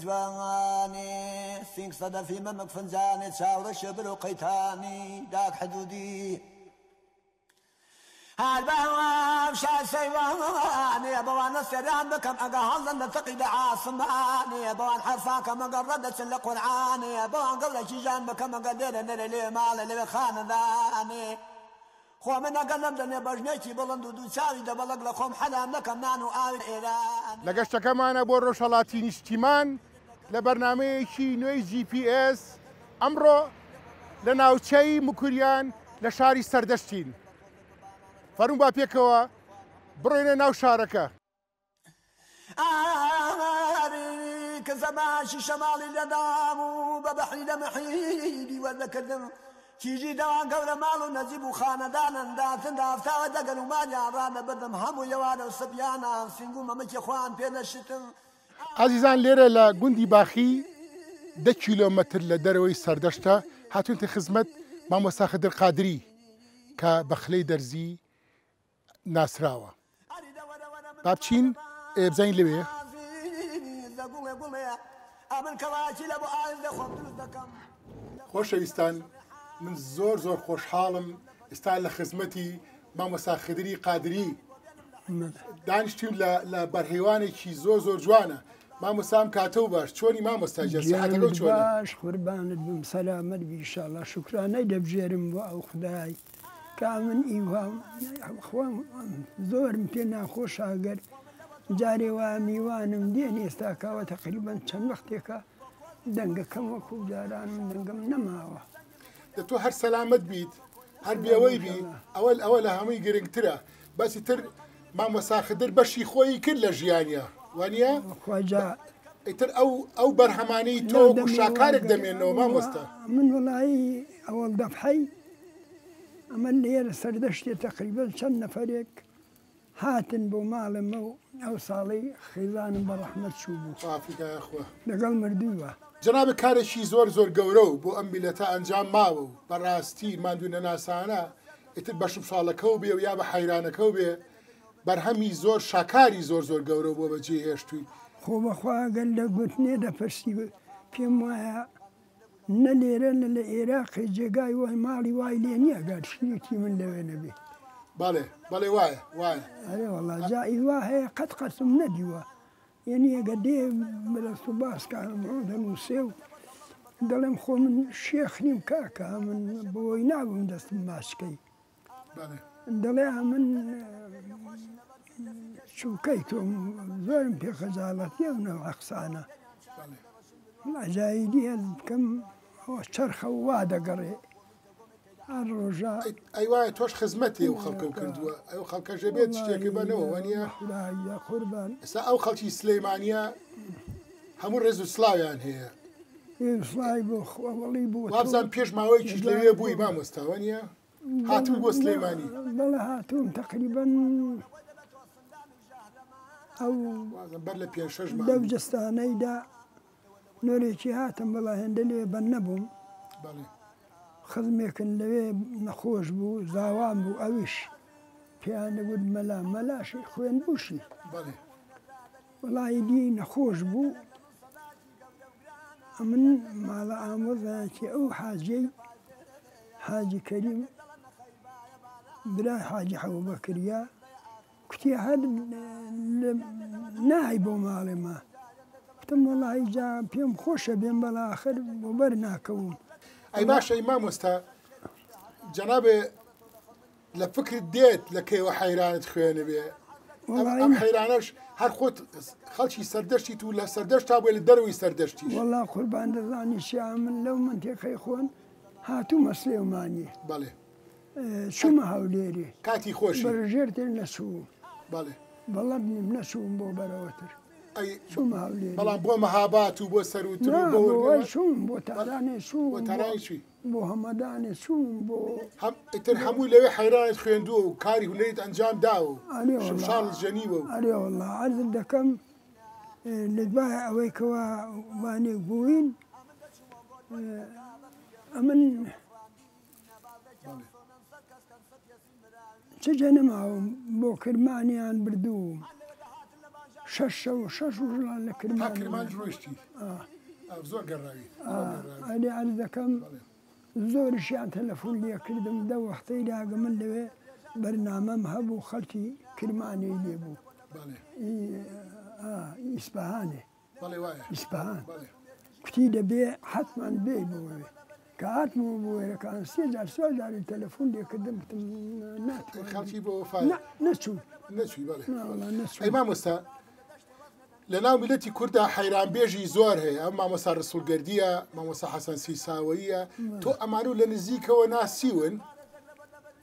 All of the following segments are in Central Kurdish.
جوانێ سینگ سەدەفی مەمک فنجانێ چاوڕەشێ برۆ قەیتانی داک حدودی هەر بەم شای سەیوانێ بەوانە سەریان بکەم ئەگە هەڵدەن لە تەقی لە عاسمانێ بەوان حەرفان کەم ئەگەر ڕەدەچن لە قورعانێ بەوان گەورە کیژان بکەم ئەگە لێرە نەرێ لێ ماڵێ لەوێ خانەدانێ خۆ من ئەگەر لەم دەمێ بەژنێکی بڵند و دوو چاوی دەبەڵەک لە خۆم حەلام نەکەم نان و ئاوی ئێران. لە گەشتەکەمانە بۆ ڕۆژهەڵاتی نیشتیمان لە بەرنامەیەکی نوێی جی پی ئێس، ئەمڕۆ لە ناوچەی موکریان لە شاری سەردەشتین. فەرموو با پێکەوە بڕۆینە ناو شارەکە. ئاری کە زەماشی شەماڵی لەدام و بە بەحری لە مەحیدی وەردەکردم کیژی دەوان گەورە ماڵ و نەجیب و خانەدانن داتن دافتاوە دەگەن و مالیان ڕادەبردم هەموو یەوانە و سپیانان سینگ و مەمکی خۆیان پێ دەشتم. ئازیزان لێرە لە گوندی باخی دە کیلۆمەتر لە دەرەوەی سەردەشتە هاتوونتە خزمەت مامۆستا خدر قادری کە بە خلەی دەرزی ناسراوە. با بچین بزانین لەوێ. خۆشەویستان من زۆر زۆر خۆشحاڵم ئێستا لە خزمەتی مامۆستا خدری قادری دانیشتوین لە بەرهێوانێکی زۆر زۆر جوانە مامۆستا ئەم کاتە و باش چۆنی مامۆستا گیان سیحەتەکەو گیانت چۆنە؟ باش قوربانت بم سەلامەت بی ئیشاڵا شوکرانەی دەبژێرم بۆ ئەو خودای کە ئەمن ئیوا خۆم زۆرم پێ ناخۆشە گەر جارێ وایە میوانم دێن ئێستاکەوە تەقریبەن چەند وەختێکە دەنگەکەم وەکو جاران من دەنگم نەماوە. دە تۆ هەر سەلامەت بیت هەر بێوەی بی ئەوە ئەوە لە هەمووی گرنگترە بەس ئیتر مامۆستا خدر بەشی خۆی کرد لە ژیانیا وانیە؟ خوا جا ئیتر ئەو ئەو بەرهەمانەی تۆ لەو وەکو دەمەوە شاکارێک گەر دەمێنەوە مامۆستا. من وەڵایی ئەوەڵ دەفحەی ئەمە لێرە سەردەشتێ تەقریبەن چەند نەفەرێک هاتن بۆ ماڵێ مە و ئەو ساڵەی خێزانم بە ڕەحمەت چووبوو. خوا فیدای خوا. لەگەڵ مردووە. جەنابت کارێکی زۆر زۆر گەورە و بۆ ئەم میللەتە ئەنجام ماوە و بەڕاستی ماندوونەناسانە ئیتر بە شمشاڵەکەو بێ و یا بە حەیرانەکەو بێ بەرهەمی زۆر شاکاری زۆر زۆر گەورەو بۆ بەجێ هێشتووی. خۆ بەخوا گەر لە گوتنێ دەپرسی پێم وایە نە لێرە نە لە ئێراقێ جێگای وای ماڵی وای لێ نییە گەر شتێکی من لەوێ نەبێ. بەڵێ بەڵێ وایە وایە. ئەرێ وەڵا جا ئی وا هەیە قەت قەتم نەدیوە یەنی ئەگەر دێ بەدەست و باسکە ڕۆ دەنووسێ و دەڵێم خۆ من شێخ نیم کاکە من بۆی نابم دەستم ماچکەی. دەڵێ ئەمن چووکەی تۆم زۆرم پێ خەجاڵەتیە و نەوعە قسانە عەجایبی هەست بکەم ئەوە چەرخە و وا دەگەڕێ هەر ڕۆژە ئەی وایە تۆش خزمەتی ئەو خەڵکەو کردووە ئەو خەڵکەش دەبێت شتێکە بەنەوە وەنیە خودایە قوربان ئێستا ئەو خەڵکی سلەیمانیە هەموو ڕێز و سڵاویان هەیە سڵاوی بۆ خوا وەڵی بۆ تۆ وابزانم پێش ماوەیەکیش لەوێ بووی مامۆستا وەنیە هاتووی بۆ سلەیمانی بەڵێ هاتووم تەقریبەن ئەو وازم بەر لە پێ شەش مانگ لەو جەستانەیدا نۆرێکی هاتم بەڵا هێندە لێ بەند نەبووم بەڵێ خزمێکن لەوێ نەخۆش بوو زاوام بوو ئەویش پێیان دەگوت مەلا مەلاشی خوێن بووشی بەڵێ وەڵا ئیدی نەخۆش بوو ئەمن ماڵە ئامۆزایەکی ئەو حاجیەی حاجی کەریم برای حاجی حەبوبەکریە کوتی هەر نای بۆ ماڵێ ما کوتم وەڵی جا پێم خۆشە بێم بەڵا ئاخر بۆ بەر ناکەوم. ئەی باشە ئەی مامۆستا جەنابێ لە فکرت دێت لە کەیوە حەیرانت خوێنبێ ئەم حەیرانەش هەر خۆت خەڵکی سەردەشتیت و لە سەردەشتا بووی لە دەرەوەی سەردەشتیش. وەڵا قوربان دەزانی چیا من لەو مەنتیقەی خۆن هاتوومە سلێمانی. بەڵێ. چوومە هەولێرێ. کاتی خۆشی. بەرەژێرتر نەچووم. بەڵێ. بەڵەد نیم نەچووم بۆ بەرەوەتر. ئەی چوومە هەولێرێ. بەڵام بۆ مەهابات و بۆ سەرووتر و بۆ نا بۆ وەی چووم بۆ تارانێ چووم. بۆ تارانێ چووی. بۆ هەمەدانێ چووم بۆ. هەم ئیتر هەمووی لەوێ حەیرانت خوێندووە و کاری هونەریت ئەنجام داوە و ئەرێ وەڵا شمشاڵت ژەنیوە و. ئەرێ وەڵا عەرزت دەکەم لە دوای ئەوەی کەوا وانێک بووین ئەمن چ جێ نەماوم بۆ کرمانیان بردووم. شەش شەو و شەش ڕۆژ لە تا کرمان کرمانج ڕۆیشتی؟ زۆر گەڕاوی. ئەرێ عەرز دەکەم زۆریشیان تەلەفۆن لێ کردم دە وەختەی راگە من لەوێ بەرنامەم هەبوو خەڵکی کرمانی لێ بوو. ئیسپەهانێ. ئیسپەهان. کوتی دەبێ حەتمان بێی بۆ ئەوێ. کە هاتمەوە بۆ وێرەکان سێ جار چوار جاری تەلەفۆن لێ کردم گوتم ناتوانم. خەڵکی بۆ وەفای. نا نەچووم. نەچووی بەڵێ. نا وەڵا نەچووم. ئەی مامۆستا لە ناو میللەتی کورددا حەیرانبێژی زۆر هەیە ئەم مامۆستا ڕسوڵ گەردییە، مامۆستا حەسەن سیساوەییە، تۆ ئەمانو لە نزیکەوە ناسیون؟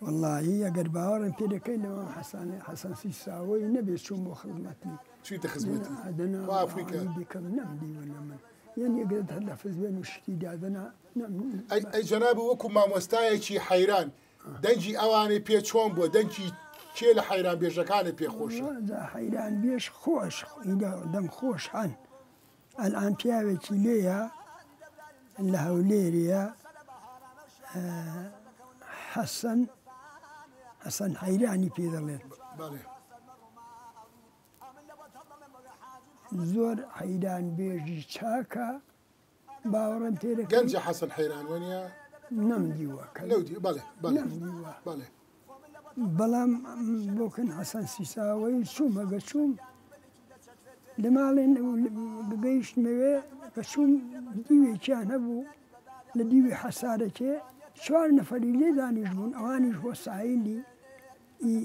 وەڵاهی ئەگەر باوەڕم پێ دەکەی لە مام حەسەن حەسەن سیساوەیی نەبێ چووم بۆ خزمەتی. چوویتە خزمەتی؟ دەنا خوا عەفوی کە. ئەوانی دیکەم نەمدیوە لە من. یەنی ئەگەر تەلەفز بێن و شتی دادەنا نەم. ئەی ئەی جەنابت وەکوو مامۆستایەکی حەیران دەنگی ئەوانەی پێ چۆن بووە؟ دەنگی کێ لە حەیرانبێژەکانت پێ خۆشە؟ جا حەیرانبێژ خۆش دەنگ خۆش هەن. ئەلئان پیاوێکی لێیە لە هەولێرێیە حەسەن حەسەن حەیرانی پێ دەڵێن. بەڵێ. زۆر حەیران بێژی چاکە باوەڕم پێ دەکەی. گەنجە حەسەن حەیران وەنیە؟ نەمدیوە کە نەودی بەڵێ بەڵێ نەمدیوە. بەڵێ. بەڵام بۆکن حەسەن سیساوەی چووم ئەگە چووم لە ماڵێ گەیشتمەوێ کە چووم دیوێکیان هەبوو لە دیوی حەسارەکێ چوار نەفەری لێ دانیش بوون ئەوانیش وەسایلی ئی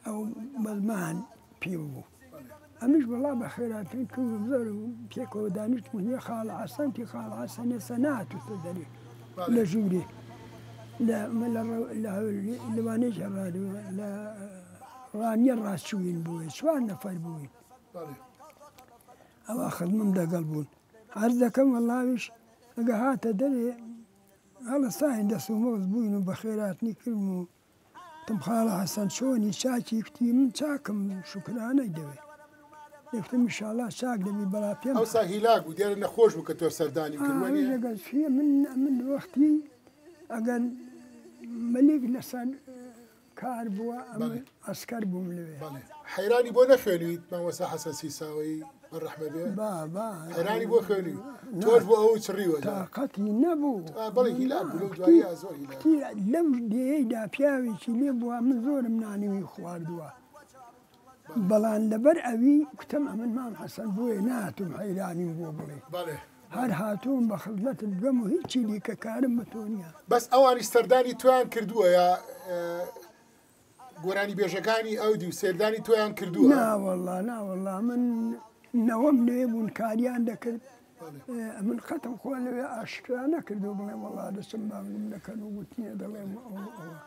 ئەو بەزمان پێ بوو. ئەمیش وەڵا بە خێراترین کردم زۆر پێکەوە دانیشتم نیە خاڵ حەسەن تی خاڵ حەسەن ئێستا نەهاتووتە دەرێ لە ژوورێ لە لە لەوانەیە لە ڕانیە ڕاچووین بووێ چوار نەفەر بووین ئەوە خزمم دەگەڵ بوون عەرز دەکەم وەڵاویش ئەگە هاتە دەرێ هەڵەساین دەس و مۆز بووین و بەخێراتنی کردم و وتم خاڵە حەسەن چۆنی چاکی کوتی من چاکم شوکرانەی دەوێ دەکتم ئیشاڵا چاک دەبی بەڵا پێم ئەوسا هیلاک بوو دیارە نەخۆش بوو کە تۆ سەردانی کرد وەنیە؟ لەگەڵ چیە من من وەختی ئەگەر مەلیک لەسەر کار بووە ئەمن عەسکەر بووم لەوێ. بەڵێ حەیرانی بۆ نەخوێنویت مامۆستا حەسەن سیساوەیی بە ڕەحمە بێ؟ با با حەیرانی بۆ خوێنوی تۆش بۆ ئەو چڕیوە جا. تاقەتی نەبوو. بەڵێ هیلاک بوو لەو دواییە زۆر هیلاک کوتی لەو دێیەیدا پیاوێکی لێ بووە من زۆرم نانی وی خواردووە بەڵام لەبەر ئەوی کوتم ئەمن مام حەسەن بۆیە نەهاتووم حەیرانیم بۆ بڵێی. بەڵێ. هەر هاتووم بە خزمەتت بگەم و هیچی دیکە کارم بە تۆ نییە. بەس ئەوانیش سەردانی تۆیان کردووە یا گۆرانی بێژەکانی ئەو دیو سەردانی تۆیان کردووە؟ ناوەڵا ناوەڵا من نەوەم لەوێ بوون کاریان دەکرد من قەتم خۆ لەوێ ئاشکرا نەکردو بڵێم وەڵا دەچم بانگم دەکەن و گوتنیە دەڵێم ئەو ئەوە.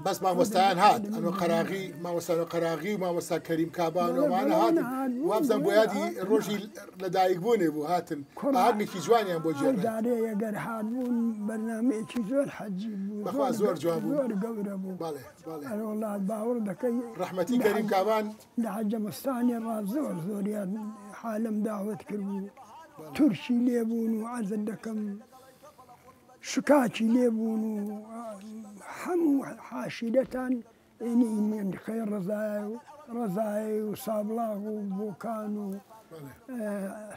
بەس مامۆستایان هات ئەنۆ قەراغی مامۆستانۆ قەراغی و مامۆستا کەریم کابان و ئەوانە هاتن وابزانم بۆ یادی ڕۆژی لەدایک بوونێ بوو هاتن ئاهەنگێکی جوانیان بۆ گێڕای. جارێ ئەگەر هاتبوون بەرنامەیەکی زۆر حەجی بوو بەخوا زۆر جوان بوو زۆر گەورە بوو. بەڵێ بەڵێ. ئەرێ وەڵا باوەڕ دەکەی ڕەحمەتی کەریم کابان لە عەجەمستانی ڕا زۆر زۆریان حالم داوەت کردبوو تورکی لێ بوون و عەرزت دەکەم شکاکی لێ بوون و هەموو حاشیرەتان ئێنی مەنتیقەی ڕەزایە و ڕەزایە و سابڵاغ و بۆکان و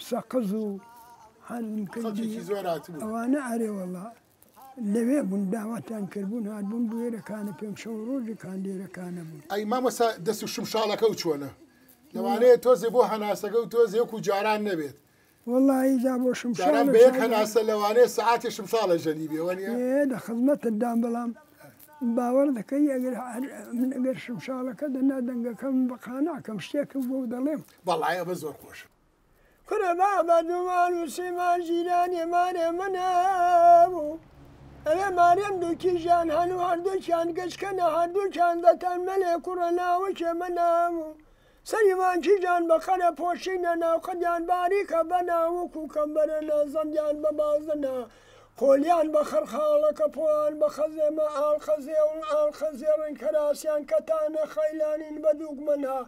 سەقز و هەرم کردی ئەوانە ئەرێ وەڵا لەوێ بوون داواتیان کردبوون هاتبوون بوێرەکانە پێم شەو ڕۆژێکان لێرەکانە بوون. ئەی مامۆستا دەست و شمشاڵەکە و چۆنە؟ لەوانەیە تۆزێ بۆ هەناسەکە و تۆزێ وەکو جاران نەبێت. وەڵایی جا بۆ شمشاڵە جاران بە یەک هەناسە لەوانەیە سەعاتێ شمشاڵە ژەنی بێ وەنیە؟ ئێ دە خزمەتت دام بەڵام باوەڕ دەکەی ئەگەر من ئەگەر شمشاڵەکە دەنا دەنگەکەم بە قانع کەم شتێکم بۆ دەڵێم. وەڵایی ئەمە زۆر خۆشە. کورە بابە دومان و سیمان ژیرانێ مارێ منە بوو ئەوێ مارێم دوو کیژان هەن و هەردووکیان گەچکەنە هەردووکیان دەتەن مەلێ کوڕە لاوکێ منە بوو سەریوان کیژان بە قەرە پۆشینە ناوقەدیان باریکە بە ناوک و کەمبەرە نازەندیان بە بازنە قۆلیان بە خڕخاڵەکە پۆیان بە خەزێمە ئاڵ خەزێوڵ ئاڵ خەزێڕن کەراسیان کەتانە خەیلانین بە دووگمەنە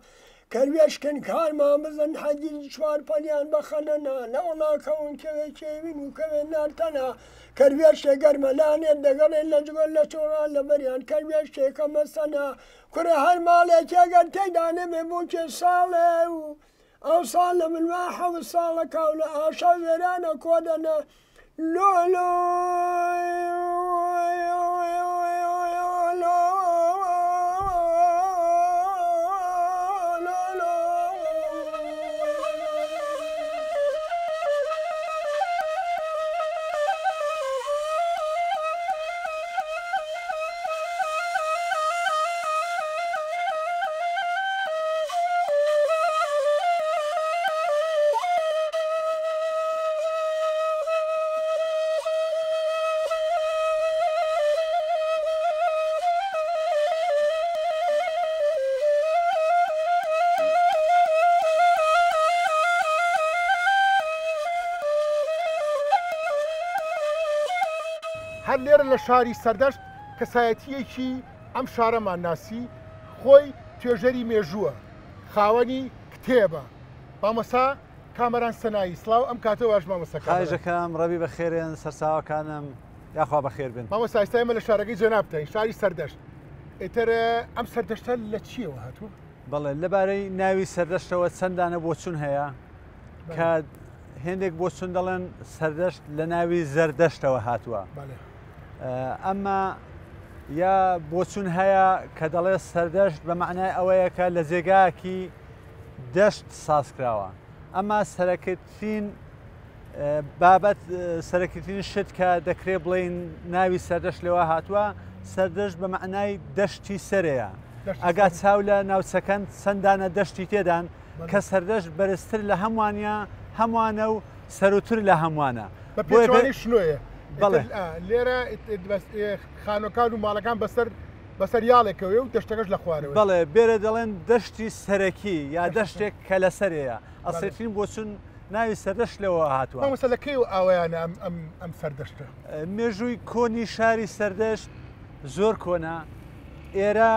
کەروێشکن کارمان بزن حەجیج چوار پەلیان بە خەنەنا لەوەڵا کەون کەوێ کێوین و کەوێ نارتەنا کەروێشکێ گەرمە لانێت دەگەڵێن لە جگەر لە چۆڕان لەبەریان کەروێشکێ کەمەسەنا کوڕە هەر ماڵێکێ گەر تێیدا نەبێ بووکێ ساڵێ و ئەوسا لە منوا حەوت ساڵە کاولە ئاشا وێرانە کۆدەنە لۆ لۆ هەر لێرە لە شاری سەردەشت کەسایەتییەکی ئەم شارەمان ناسی، خۆی توێژەری مێژووە، خاوەنی کتێبە، مامۆستا کامەران سەنایی، سڵاو ئەم کاتە باش مامۆستا کامەران. خواهش دەکەم ڕەبی بەخێرێن سەرچاوەکانم یاخوا بەخێر بن. مامۆستا ئێستا ئێمە لە شارەکەی جەنابتاین، شاری سەردەشت، ئیتر ئەم سەردەشتە لە چییەوە هاتووە؟ بەڵێ لەبارەی ناوی سەردەشتەوە چەند دانە بۆچوون هەیە کە هێندێک بۆچوون دەڵێن سەردەشت لە ناوی زەردەشتەوە هاتووە. ئەمما یا بۆچون هەیە کە دەڵێ سەردەشت بە مەعنای ئەوەیە کە لە جێگایەکی دەشت ساز کراوە ئەما سەرەکترین بابەت سەرەکترین شت کە دەکرێ بڵین ناوی سەردەشت لەوە هاتووە سەردەشت بە مەعنای دەشتی سەرەیە ئەگا چاو لە ناوچەکەن چەندانە دەشتی تێدان کە سەردەشت بەرزتر لە هەمووانە هەمووانە و سەروتر لە هەمووانە. بە پێچەوانەی شنۆیە. بەڵێ. لێرە خانووەکان و ماڵەکان بەسەر بەسەر یاڵێکەوەیە و دەشتەکەش لە خوارەوەیە. بەڵێ، بێرە دەڵێن دەشتی سەرەکی یا دەشتێک کە لەسەرێیە. ئەسڵیترین بۆچوون ناوی سەردەشت لەوەوە هاتووە. مامۆستا لە کەیەوە ئاوایانە ئەم ئەم ئەم سەردەشتە؟ مێژووی کۆنی شاری سەردەشت زۆر کۆنە. ئێرە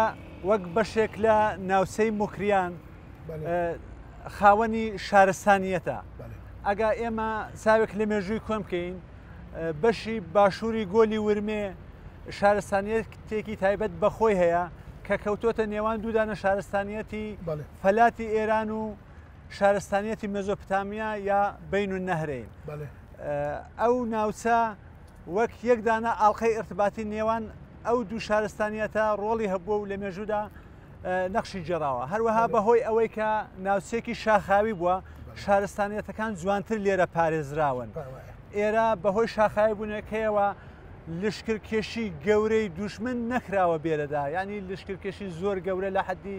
وەک بەشێک لە ناوچەی موکریان خاوەنی شارستانیەتە. ئەگا ئێمە چاوێک لە مێژووی کۆن بکەین بەشی باشووری گۆلی ورمێ شارستانیەتێکی تایبەت بە خۆی هەیە کە کەوتۆتە نێوان دوودانە شارستانیەتی فەلاتی ئێران و شارستانیەتی مێزۆپتامیا یا بین و نەهرین ئەو ناوچە وەک یەکدانە ئاڵلقەی ارتباتی نێوان ئەو دوو شارستانیەتە ڕۆڵی هەبووە و لە مێژوودا نەخشی گێڕاوە هەروەها بەهۆی ئەوەی کە ناوچێکی شاخاوی بووە شارستانیەتەکان جوانتر لێرە پارێزراون ئێرە بەهۆی شاخاوی بوونەکەیەوە لشکرکێشی گەورەی دوشمن نەکراوە بێرەدا ینی لشکرکێشی زۆر گەورە لە حەدی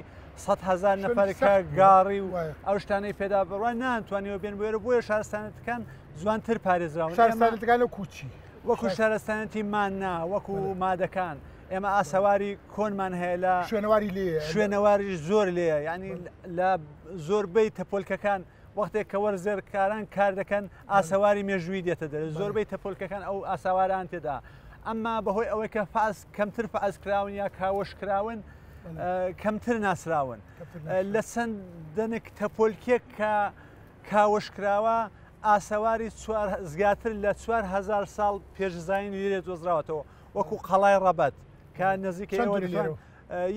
هزار نەفەر کە گاڕی و ئەو شتانەی پێدا بڕوا نانتوانیەوە بێن بۆێرە بۆیە شارستانەتەکان جوانتر پارێزراون شارستانەتەکان کوچی وەکو شارستانەتی ماننا وەکو مادەکان ئێمە ئاسەواری کۆنمان هەیە لە شوێنەواری لێیە شوێنەواری زۆر لێیە یعنی لە زۆربەی تەپۆلکەکان وەختێک کە وەرزێرکاران کار دەکەن ئاسەواری مێژووی دێتە دەرێ زۆربەی تەپۆلکەکان ئەو ئاسەواران تێدا ئەمما بەهۆی ئەوەی کە فاز کەمتر فاز کراون یا کاوەش کراون کەمتر ناسراون لە چەند دەنک تەپۆلکێک کە کاوەش کراوە ئاسەواری زیاتر لە 4000 ساڵ پێش زایین لێ دۆزراوەتەوە وەکو قەڵای ڕەبەت کە نزیکەی چەند ئێوە دوورە دەتوان لێرەوە؟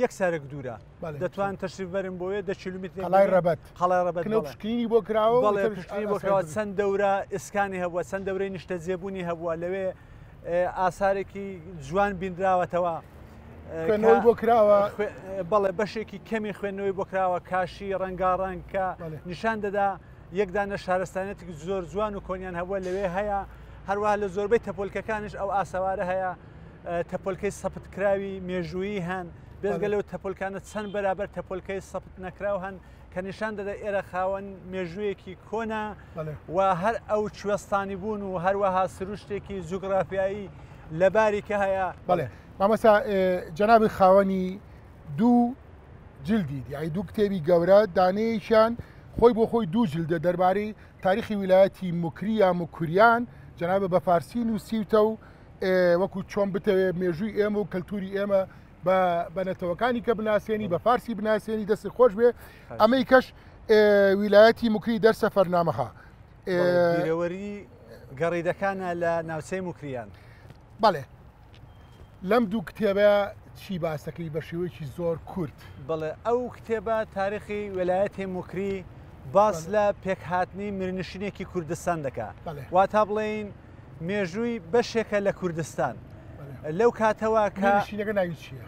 یەک سارێک دوورە بەڵێ. دەتوان تەشریف بەرن بۆیە دە کیلومترێک قەڵای دەبێت. ڕەبەت. قەڵای ڕەبەت کنە و بەڵێ. پشکنینی بۆ کراوە و بەڵێ ئیتر پشکنینی بۆ ئاسایی کراوە دروست. چەند دەورە ئیسکانی هەبووە چەند دەورەی نیشتەجێبوونی هەبووە لەوێ ئاسارێکی جوان بینراوەتەوە خوێندنەوەی بۆ کراوە بەڵێ بەشێکی کەمی خوێندنەوەی بۆ کراوە کاشی ڕەنگاڕەنگ کە نیشان دەدا یەک دانە شارستانیەتێکی زۆر جوان و کۆنیان هەبووە لەوێ هەیە هەروەها لە زۆربەی تەپۆلکەکانیش ئەو ئاسەوارە هەیە تەپۆلکەی سەپتکراوی مێژوویی هەن بێزگە لەو تەپۆلکانە چەند بەرابەر تەپۆلکەی سەپت نەکراو هەن کە نیشان دەدا ئێرە خاوەن مێژوویەکی کۆنە و هەر ئەو کوێستانی بوون و هەروەها سروشتێکی جوگرافیایی لەباری کە هەیە. بەڵێ مامۆستا جەنابی خاوەنی دوو جلدی یعنی دوو کتێبی گەورە دانەیەکیان خۆی بۆ خۆی دوو جلدە دەربارەی تاریخی ویلایەتی موکری یا موکریان جەنابە بە فارسی نووسیوتە و وەکو چۆن بتەوێ مێژووی ئێمە و کەلتوری ئێمە بە نەتەوەکانی کە بناسێنی بە فارسی بناسێنی دەستی خۆش بێ ئەمەی کەش ویلایەتی موکری دەر سەفەرنامەها بیرەوەری گەڕیدەکانە لە ناوچەی موکریان. بەڵێ لەم دوو کتێبە چی باسەکەی بە شێوەیەکی زۆر کورت؟ بەڵێ ئەو کتێبە تاریخی ویلایەتی موکری باس لە پێکهاتنی میرنشینێکی کوردستان دەکا. واتا بڵێین مێژووی بەشێکە لە کوردستان. لەو کاتەوە کە میرنشینەکە ناوی چییە؟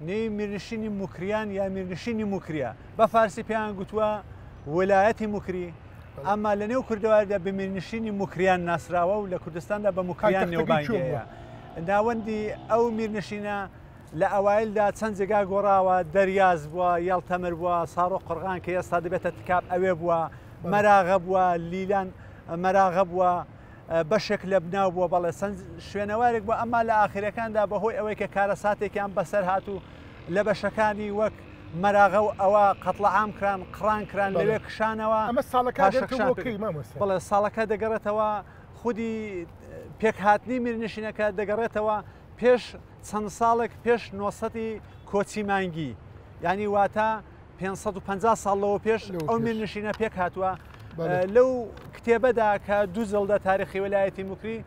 نێوی میرنشینی موکریان یا میرنشینی موکریە. بە فارسی پێیان گوتووە ولایەتی موکری، ئەمما لە نێو کوردەواریدا بە میرنشینی موکریان ناسراوە و لە کوردستاندا بە موکریان نێوبانگی هەیە. ناوەندی ئەو میرنشینە لە ئەوایلدا چەند جێگا گۆڕاوە، دەریاز بووە، یەڵتەمر بووە، ساڕۆ قڕغان کە ئێستا دەبێتە تکاب ئەوێ بووە، مەراغە بووە، لیلان مەراغە بووە، بەشێک لە بناو بووە، بەڵێ چەند شوێنەوارێک بووە، ئەمما لە ئاخرەکاندا بەهۆی ئەوەی کە کارەساتێکیان بەسەر هات و لە بەشەکانی وەک مەراغە و ئەوە قەتڵ عام کران، قڕان کران، لەوێ کشانەوە. ئەمە ساڵەکە دەگەڕێتەوە بۆ کەی مامۆستا؟ بەڵێ ساڵەکە دەگەڕێتەوە خودی پێکهاتنی میرنشینەکە دەگەڕێتەوە پێش چەند ساڵێک پێش نۆسەدی کۆچی مانگی یانی واتە 550 ساڵ لەوە پێش ئەو میرنشینە پێک هاتووە لەو کتێبەدا کە دوو جڵدە تاریخی وەلایەتی موکری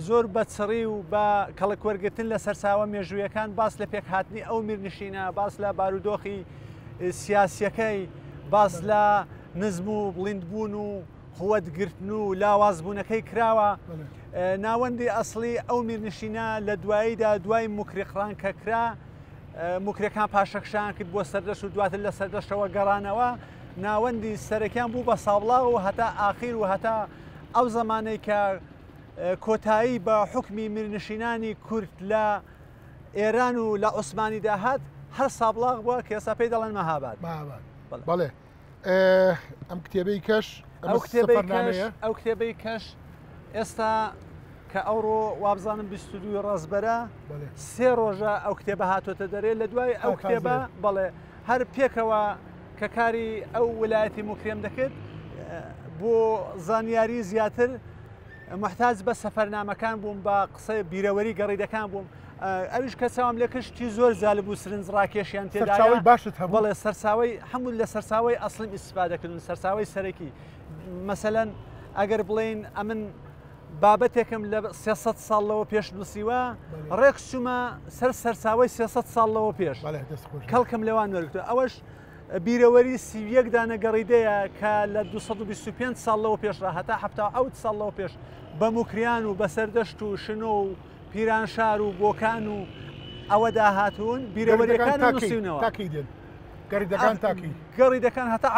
زۆر بە چڕی و بە کەڵک وەرگتن لە سەرچاوە مێژوویەکان باس لە پێکهاتنی ئەو میرنشینە باس لە بارودۆخی سیاسیەکەی باس لە نزم و بڵیندبوون و قوت گرتن و لاواز بوونەکەی کراوە. ناوەندی ئەسڵی ئەو میرنشینە لە دواییدا دوای موکری قڕان کە کرا، موکرەکان پاشەکشەیان کرد بۆ سەردەشت و دواتر لە سەردەشتەوە گەڕانەوە، ناوەندی سەرەکیان بوو بە سابڵاغ و هەتا ئاخیر و هەتا ئەو زەمانەی کە کۆتایی بە حوکمی میرنشینانی کورد لە ئێران و لە عوسمانیدا هات هەر سابڵاغ بووە کە ئێستا پێی دەڵێن مەهاباد. بەڵێ. ئەم کتێبەی کەش ئەو کتێبەی کەش ئەو کتێبەی کەش ئێستا کە ئەوڕۆ وابزانم 22 ڕزبەرە سێ ڕۆژە ئەو کتێبە هاتۆتە دەرێ لە دوای ئەو کتێبە بەڵێ هەر پێکەوە کە کاری ئەو ویلایەتی موکرێم دەکرد بۆ زانیاری زیاتر محتاج بە سەفەرنامەکان بووم بە قسەی بیرەوەری گەڕیدەکان بووم ئەویش کە چاوم لێ کرد شتی زۆر جالب و سرنج ڕاکێشیان تێدایە. سەرچاوەی باشت هەبوو؟ بەڵێ سەرچاوەی هەموو لە سەرچاوەی ئەسڵیم ئیستیفادە کردن سەرچاوەی سەرەکی مەسەلەن ئەگەر بڵێین ئەمن بابەتێکم لە 300 ساڵ لەوە پێش نووسیوە ڕێک چوومە سەر سەرچاوەی 300 ساڵ لەوە پێش کەڵکم لەوان وەرگرتووە ئەوەش بیرەوەری 31 دانە گەڕیدەیە کە لە 225 ساڵ لەوە پێشڕا هەتا 77 ساڵ لەوە پێش بە موکریان و بەسەردەشت و شنۆ و پیرانشار و بۆکان و ئەوەدا هاتوون بیرەوەریەکان نووسیونەوە. تا کەی دێن گەڕیدەکان تا کەی؟ گەڕیدەکان هەتا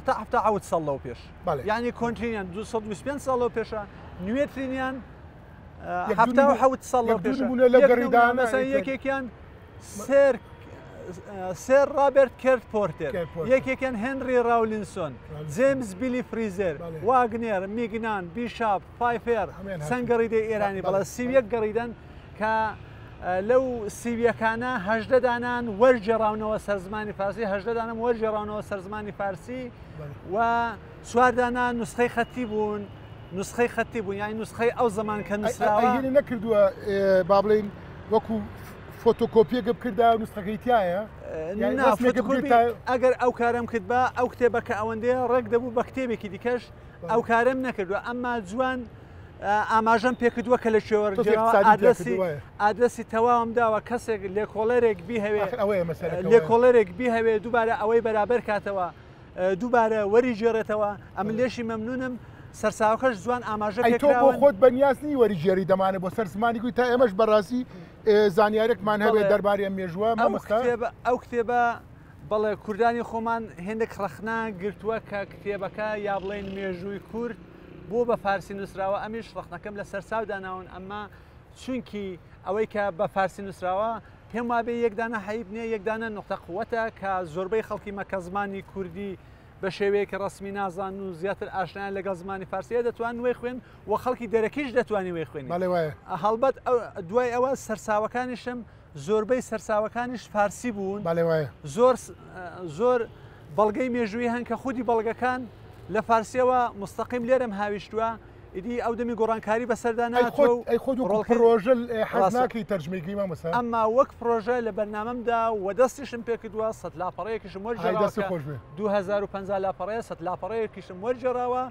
77 ساڵ لەوە پێش. یعنی کۆنترینیان 225 ساڵ لەوە پێشە نوێترینیان 77 ساڵ لەوە پێشە. یەکێکیان سێر سێر ڕابرت کێرت پۆرتێر یەکێکیان هێنری ڕاولینسۆن جێمز بیلی فریزەر واگنێر میگنان بیشاپ فایفێر چەند گەڕیدەی ئێرانی بەڵێ 31 گەڕیدەن کە لەو سیویەکانە هەژدە دانان وەرگێڕاونەوە سەر زمانی فارسی هەژدە دانم وەرگێڕاونەوە سەر زمانی فارسی و چوار دانە نسخەی خەتی بوون نسخەی خەتی بوون یانی نسخەی ئەو زەمان کە نووسراوە ئەی نەکردووە با بڵێین وەکو فۆتۆکۆپیەکە بکردا و نسخەکەی تایە ئەگەر ئەو کارم کرد بە ئەو کتێبە کە ئەوەندەیە ڕێک دەبوو بە کتێبێکی دیکەش ئەو کارەم نەکردووە ئەمما جوان ئاماژەم پێکردووە کە لە کوێ وەرگێڕاوە ئادرەسی ئادرەسی تەواوم داوە کەسێک لێکۆڵەرێک بیهەوێ لێکۆڵەرێک بیهەوێ دووبارە ئەوەی بەرابەر کاتەوە دووبارە وەری گێڕێتەوە ئەمن لێشی مەمنونم سەرچاوەکەش جوان ئاماژە ئەی تۆ بۆ خۆت بەنیاز نی وەری گێری دەمانە بۆ سەر زمانی گوی تا ئێمەش بەڕاستی زانیارێکمان هەبێت دەربارەی ئەم مێژووە مامۆستا ئەو کتێبە بەڵێ کوردانی خۆمان هێندێک ڕەخنە گرتووە کە کتێبەکە یا بڵێین مێژووی کورد بۆ بە فارسی نووسراوە ئەمیش ڕەخنەکەم لە سەرچاو داناون ئەمما چونکی ئەوەی کە بە فارسی نووسراوە پێم وابێ یەک دانە حەیب نییە یەک دانە نوقتە قوەتە کە زۆربەی خەڵکی مە کە زمانی کوردی بە شێوەیەکی ڕەسمی نازانن و زیاتر ئاشنایان لەگەڵ زمانی فارسیە دەتوانن وەی خوێن و خەڵکی دەرەکیش دەتوانانی وەی خوێنی بەڵێ وایە هەڵبەت دوای ئەوە سەرچاوەکانیشم زۆربەی سەرچاوەکانیش فارسی بوون بەڵێ وایە زۆر زۆر بەڵگەی مێژووی هەن کە خودی بەڵگەکان لە فارسیەوە مستەقیم لێرەم هاویشتووە ئیدی ئەو دەمی گۆڕانکاری بەسەردا ناتوە و ئەی خۆت وەکو پڕۆژە حەز ناکەی تەرجمەی کەی مامۆستا؟ ئەمما وەک پڕۆژە لە بەرنامەمدا و دەستیشم پێکردووە سەد لاپەڕەیەکیشم وەرگێڕاوە دەست خۆش بێ 2050 لاپەڕەیە سەد لاپەڕەیەکیشم وەرگێڕاوە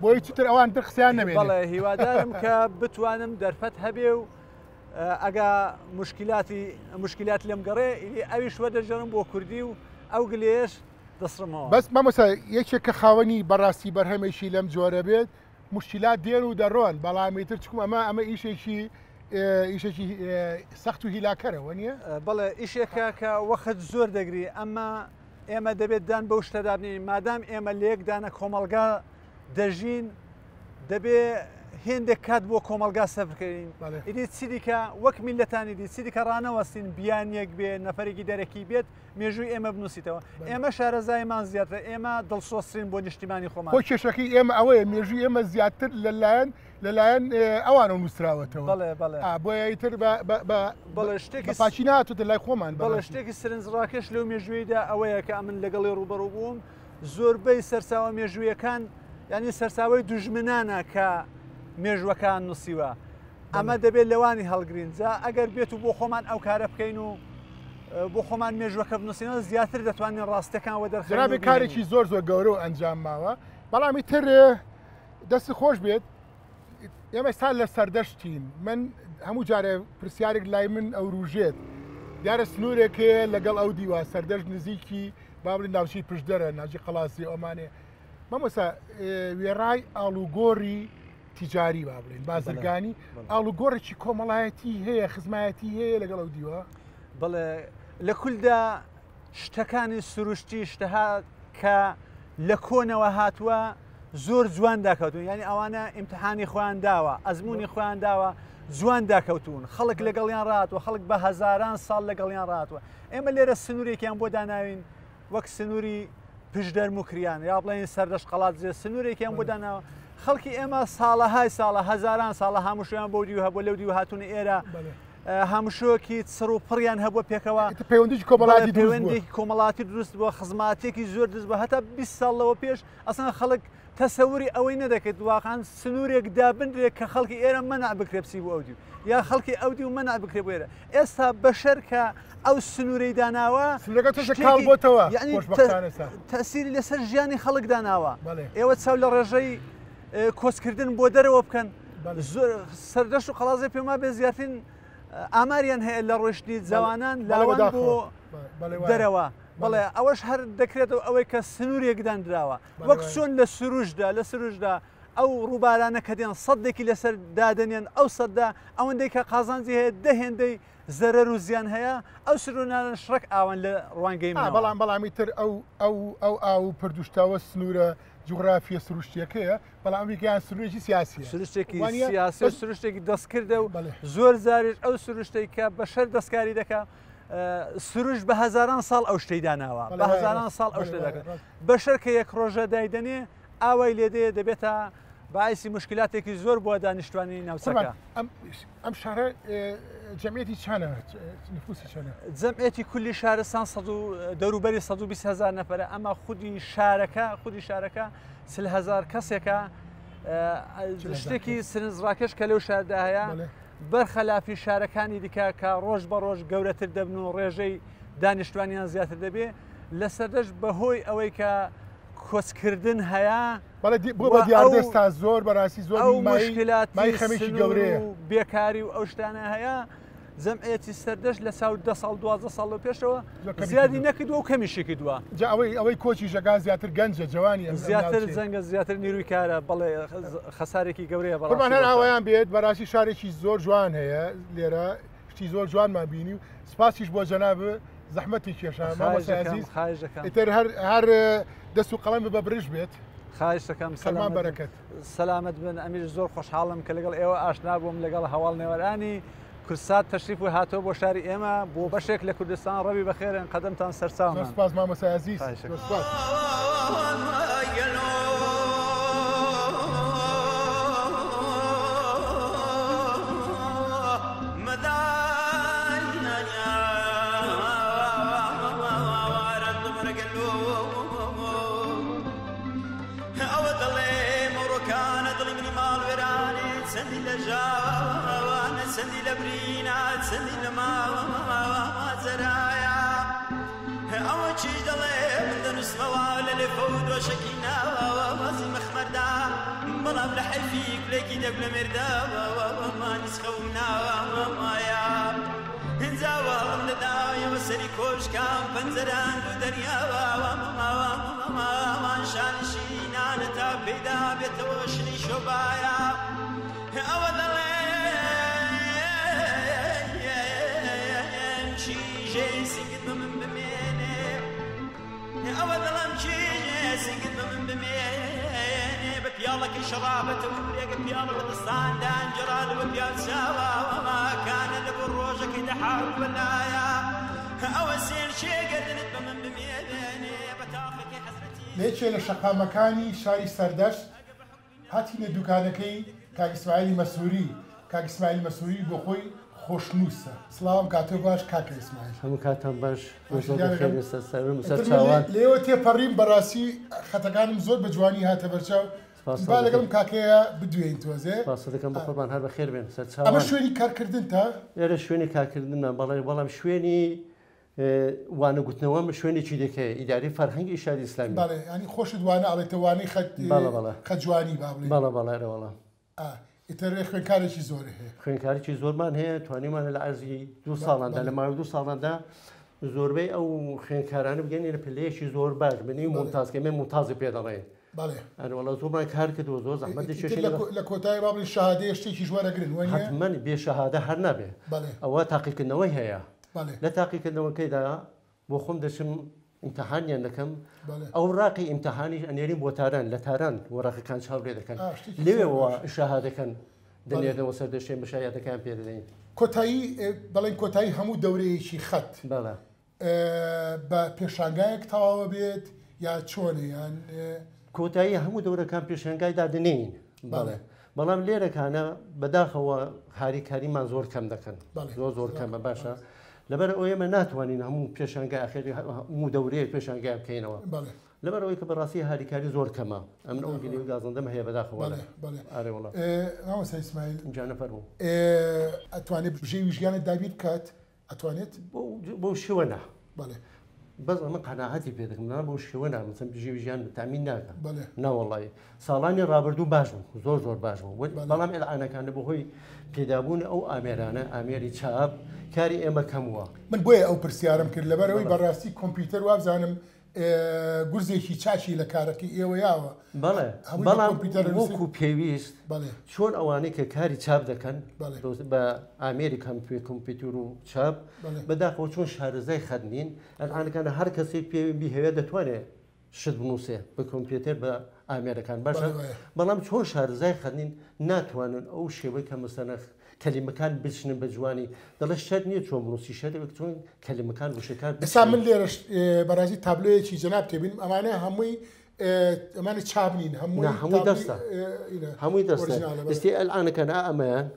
بۆی چیتر ئەوان تر قسەیان نەمێنێ بەڵێ هیوادارم کە بتوانم دەرفەت هەبێ و ئەگا مشکلاتی مشکلات لێم گەڕێ ئەویش وەردەگێڕم بۆ کوردی و ئەو گلەیەش دەسڕمەوە. بەس مامۆستا یەکێک کە خاوەنی بەڕاستی بەرهەمێکی لەم جۆرە بێت موشکیلات دێن و دەڕۆن، بەڵام ئیتر چکم ئەمە ئەمە ئیشێکی ئیشێکی سەخت و هیلاکەرە وەنیە؟ بەڵێ ئیشێکە کە وەخت زۆر دەگری، ئەمە ئێمە دەبێت دان بەو شتەدا بنێین مادام ئێمە لە یەک دانە کۆمەڵگا دەژین دەبێ هێندێک کات بۆ کۆمەڵگا سەرف بکەین. ئیدی چیدیکە وەک میلەتانی دی چیدیکە ڕانەوەستین بیانیەک بێ نەفەرێکی دەرەکی بێت مێژووی ئێمە بنووسیتەوە. ئێمە شارەزایمان زیاترە، ئێمە دڵسۆزترین بۆ نیشتیمانی خۆمان. خۆ کێشەکەی ئێمە ئەوەیە مێژووی ئێمە زیاتر لەلایەن لەلایەن ئەوانەوە نووسراوەتەوە. بەڵێ بەڵێ. بۆیە ئیتر بە بە بە بەڵێ شتێکی بە پاکی نەهاتۆتە لای خۆمان بەڵێ بەڕاستی. شتێکی سەرنجڕاکێش لەو مێژوویدا ئەوەیە کە ئەمن لەگەڵی ڕووبەڕوو بووم، زۆربەی سەرچاوە مێژوویەکان یانی سەرچاوەی دوژمنانە کە مێژووەکان نووسیوە. ئەمە دەبێت لەوانی هەڵگرین، جا ئەگەر بێت و بۆ خۆمان ئەو کارە بکەین و بۆ خۆمان مێژوەکە بنووسینەوە زیاتر دەتوانین ڕاستەکان وە دەرخەین. جنابی کارێکی زۆر زۆر گەورە و ئەنجام ماوە، بەڵام ئیتر دەست خۆش بێت. ئێمە سا لە سەردەشتین، من هەموو جارێ پرسیارێک لای من ئەوروژێت، دیارە سنوورێک هەیە لەگەڵ ئەو دیوە سەردەشت نزیکی با بڵێین ناوچەی پشدەرە، ناوچەی قەڵاسی ئەمانێ. مامۆستا وێڕای ئاڵوگۆڕی تیجاری با بڵێین بازرگانی، ئاڵوگۆڕێکی کۆمەڵایەتی هەیە، خزمایەتی هەیە لەگەڵ ئەو دیوە؟ بەڵێ لە کولدا شتەکانی سروشتی شتەها کە لە کۆنەوە هاتووە زۆر جوان داکەوتون، یعنی ئەوانە ئیمتحانی خۆیان داوە، ئەزمموی خۆیان داوە، جوان داکەوتون، خەڵک لەگەڵیان ڕاتوە، خەڵک بە هەزاران ساڵ لەگەڵیان ڕاتوە. ئێمە لێرە سنوورێکیان بۆ داناوین وەک سنووری پشدەر موکریان یا بڵێن سەردەشت قەڵادزێ، سنوورێکیان بۆ داناوە. خەڵکی ئێمە ساڵەهای ساڵە، هەزاران ساڵە هاموشۆیان بۆ دیو هەبووە، لەو دیو هاتوون ئێرە، هاموشۆکی چڕ و پڕیان هەبووە پێکەوە. پەیوەندیی کۆمەڵاتی دروست بووە. پەیوەندیی کۆمەڵاتی دروست بووە، خزماتێکی زۆر دروست بووە. هەتا 20 ساڵ لەوە پێش ئەسڵەن خەڵک تەسەوری ئەوەی نەدەکرد واقعا سنوورێک دابنرێت کە خەڵکی ئێرە مەنع بکرێ بچی بۆ ئەو دیو، یا خەڵکی ئەو دیو مەنع بکرێ بۆ ئێرە. ئێستا بەشەر کە ئەو سنوورەی داناوە، سنوورەکە تۆزێ کاڵ بۆتەوە، خۆشبەختانە سا. تەسیری لەسەر ژیانی خەڵک داناوە. ئێوە چاو لە ڕێژەی کۆچکردن بۆ دەرەوە بکەن، سەردەشت و قەڵازێ پێما بێ زیاترین ئاماریان هەیە لە ڕۆشتنی جوانان لاوان بۆ دەرەوە. بەڵێ ئەوەش هەر دەکرێتەوە ئەوەی کە سنوورێک دانراوە، وەک چۆن لە سروشدا لە سروشدا ئەو ڕووبارانە کە دێن سەدێکی لەسەر دادەنێن، ئەو سەددا ئەوەندەی کە قازانجی هەیە دە هێندەی زەرەر و زیان هەیە، ئەو سنوورانە شڕەک ئاوان لە ڕوانگەی منەوە. بەڵام بەڵامی تر ئەو ئەو ئەو ئاو و پردوشتەوە سنوورە جوغرافیە سروشتیەکەیە، بەڵام ئەمریکایان سنوورێکی سیاسیە. سروشتێکی سیاسی و سروشتێکی دەستکردە و زۆر جاریش ئەو سروشتێک کە بەشەر دەستکاری دەکا، سروشت بە هەزاران ساڵ ئەو شتەی داناوە، بە هەزاران ساڵ ئەو شتە دەکات. بەشەر کە یەک ڕۆژە دایدەنێ ئاوای لێدێ دەبێتە باعیسی مشکلاتێکی زۆر بۆ دانیشتوانی ناوچەکە. ئەم شارە جەمعیەتی چەنە؟ نفوسی چەنە؟ جەمعیەتی کولی شارستان سەد و دەوروبەری 120 هزار نەفەرە، ئەما خودی شارەکە خودی شارەکە 40 هزار کەسێکە. شتێکی سرنجڕاکێش کە لەو شاردا هەیە، بەرخەلافی شارەکانی دیکە کە ڕۆژ بە ڕۆژ گەورەتر دەبن و ڕێژەی دانیشتوانیان زیاتر دەبێ، لە سەردەشت بەهۆی ئەوەی کە کۆچکردن هەیە بەڵێ بۆ بە دیاردە تا زۆر بەڕاستی زۆر ئەو مای مشکلاتی خەمێکی سنوور گەورەیە. و بێکاری و ئەو شتانە هەیە، جەمعیەتی سەردەشت لە چاو 10 ساڵ 12 ساڵ لەو پێشەوە زیادی نەکردووە و کەمیشی کردووە. جا ئەوەی ئەوەی کۆچی ژەگا زیاتر گەنجە جوانی ئەم زیاتر جەنگە زیاتر نیروی کارە. بەڵێ خەسارێکی گەورەیە بەڕاستی. قوربان هەر ئاوایان بێت. بەڕاستی شارێکی زۆر جوان هەیە لێرە، شتی زۆر جوانمان بینی و سپاسیش بۆ جەناب زەحمەتی کێشا مامۆستا عەزیز. خواهش دەکەم. ئیتر هەر هەر دەست و قەڵەم بە برژ بێت. خواهش دەکەم. سەلام بەرەکەت. سەلامەت بن. ئەمیش زۆر خۆشحاڵم کە لەگەڵ ئێوە ئاشنا بووم، لەگەڵ هەواڵ نێوەرانی کوردسات تەشریف و هاتۆ بۆ شاری ئێمە بۆ بەشێک لە کوردستان. ڕەبی بەخێرن، قەدەمتان سەرچاومان. زۆر سپاس مامۆستا عەزیز. زۆر سپاس. چەندی لە ژاوانە، چەندی لە برینا، چەندی لە ماجەرایە. ئەوە چی دەڵێ من دەنووسمەوە لە لێفە و دۆشەکی ناوازی مەخمەردا، بەڵام لە حەیفی گولێکی دەگ لە مێرداوە مانیس خەوم ناوە مایە. ئینجا وەهڵم دەدایەوە سەری کۆشکان پەنجەران و دەریاوە شانشینانە تا پەیدا بێتەوە شنی شۆبایە ئەوە دەڵێم کیژێ سنگت بە من بمێنێ ئەوە دەڵێم کیژێ سنگت بە من بمێنێ بە پیاڵەکەی شەڕابەتەوە ورێگە پیاڵە بە دەستاندان جەڕالەوە پیاو چاوە کانە لە بۆ ڕۆژەکەی دەحاول بەلایە ئەوە سێرچێ گەردنت بە من بمێنێ بە تاقەکەی حەزرەتی لە یەکێ لە شەقامەکانی شاری سەردەشت هاتینە دوکانەکەی کاک ئیسماعیلی مەسووری. کاک ئیسماعیل مەسووری بۆ خۆی خۆشنووسە. سڵاوم کاتۆ باش کاکە ئیسماعیل. هەموو کاتان باش، باش زۆر گیانەکەم. بەخێر بێن سەر سەرم و سەر ئیتر من چاوان. لێوە تێپەڕیم، بەڕاستی خەتەکانم زۆر بە جوانی هاتە بەرچاو. سپاس با دەکەم. لەگەڵم کاکەیە بدوێین تۆزێ. سپاس دەکەم بە قوربان، هەر بەخێر بێن سەر ئەمە چاوان. شوێنی کارکردنتە؟ ئێرە شوێنی کارکردنمان، بەڵێ، بەڵام شوێنی وانە گوتنەوەم شوێنێکی دیکەیە، ئیداری فەرهەنگی شاری ئیسلامی. بەڵێ، ینی خۆشت وانە ئەڵێتە وانەی بەڵێ، بەڵێ. خەت جوانی با بڵێین. بەڵێ، بەڵێ، ئەرێ وەڵا. ئیتر خوێندکارێکی زۆر هەیە. خوێندکارێکی زۆرمان هەیە، توانیمانە لە عەرزی دوو ساڵاندا، لە ماوەی دوو ساڵاندا زۆربەی ئەو خوێندکارانە بگەینە لە پلەیەکی زۆر باش، بنی ممتاز، کە ئێمە ممتازی پێ دەڵێین. ئەرێ وەڵا زۆرمان کار کردووە، زۆر زەحمەت دەکێشین. لە کۆتایی با بڵێین شەهادەیە شتێکیش وەرەگرن، وەنیە؟ حتمەن بێ شەهادە هەر نابێ. ئەوە تاقیکردنەوەی هەیە. لە تاقیکردنەوەکەیدا بۆ خۆم دەچم ئیمتحانیان دەکەم. ئەو ڕاقی ئیمتحانیش ئەنێرین بۆ تاران، لە تاران وەڕەقەکان چاو لێ دەکەن. شتێکی لەوێوە زۆر باش. شەهادەکەن دەنێرنەوە سەر دەشتێن، بە شایەتەکان پێ دەدەین. بەڵێن کۆتایی هەموو دەورەیەکی خەت. بە پێشانگایەک تەواوە بێت یا چۆنە؟ یان، کۆتایی هەموو دەورەکان پێشانگای دادنین. بەڵام لێرەکانە بەداخەوە هاریکاریمان زۆر کەم دەکەن. زۆر زۆر کەمە، باشە. لەبەر ئەوەی ئێمە ناتوانین هەموو پێشانگای ئاخری هەموو دەورەیەک پێشانگای بکەینەوە. لەبەر ئەوەی کە بەڕاستی هاریکاری زۆر کەمە. ئەمن ئەو گلەیی و گازەندەم هەیە بەداخەوە. ئارێ وەڵا. مامۆستا ئیسماعیل. جانە فەرموو. ئەتوانێت بژێوی ژیانت دابین بکات؟ ئەتوانێت؟ بەو شێوە نا. بەس ئەمە قەناعەتی پێ دەکەم، نا بەو شێوە نا، مثلا بژێوی ژیان تامین ناکە. ناوەڵی ساڵانی ڕابردوو باش بوو، زۆر زۆر باش بوو. بەڵام ئێلعانەکانە بەهۆی پێدابوون ئەو ئامێرانە، ئامێری چاپ، کاری ئێمە کەم بووە. من بۆیە ئەو پرسیارم کرد لەبەرەوەی بەڕاستی کۆمپیوتەر وابزانم، گورزێکی چاکی لە کارەکەی ئێوە یاوە. هەمووی بە بەڵام کۆمپیوتەر نووسی. وەکو پێویست چۆن ئەوانەی کە کاری چاپ دەکەن، بە ئامێری کۆمپیوتەر و چاپ، بەداخەوە چۆن شارەزای خەت نین، ئەلعانەکانە هەر کەسێک پێ بیهەوێت دەتوانێت شت بنووسێ بە کۆمپیوتەر بە ئامێرەکان، باشە؟ بەڵام چۆن شارەزای خەت نین ناتوانن ئەو شێوەی کە مەسەلەن کەلیمەکان بچنن بە جوانی. دەڵێ شەرت نییە چۆن بنووسی، شەرت ئەوەیە چۆن کەلیمەکان وشەکان بچنن. ئێستا من لێرەش، بەڕاستی تابلۆیەکی جەناب تێبینم، ئەمانە هەمووی، ئەمانە چاپ نین، هەمووی نا، هەمووی تابلۆی، دەستە. ئینە، هەمووی دەستە. ئۆریجینالە، بەڵێ. ئێستا ئەلعانەکان، ئەمەیان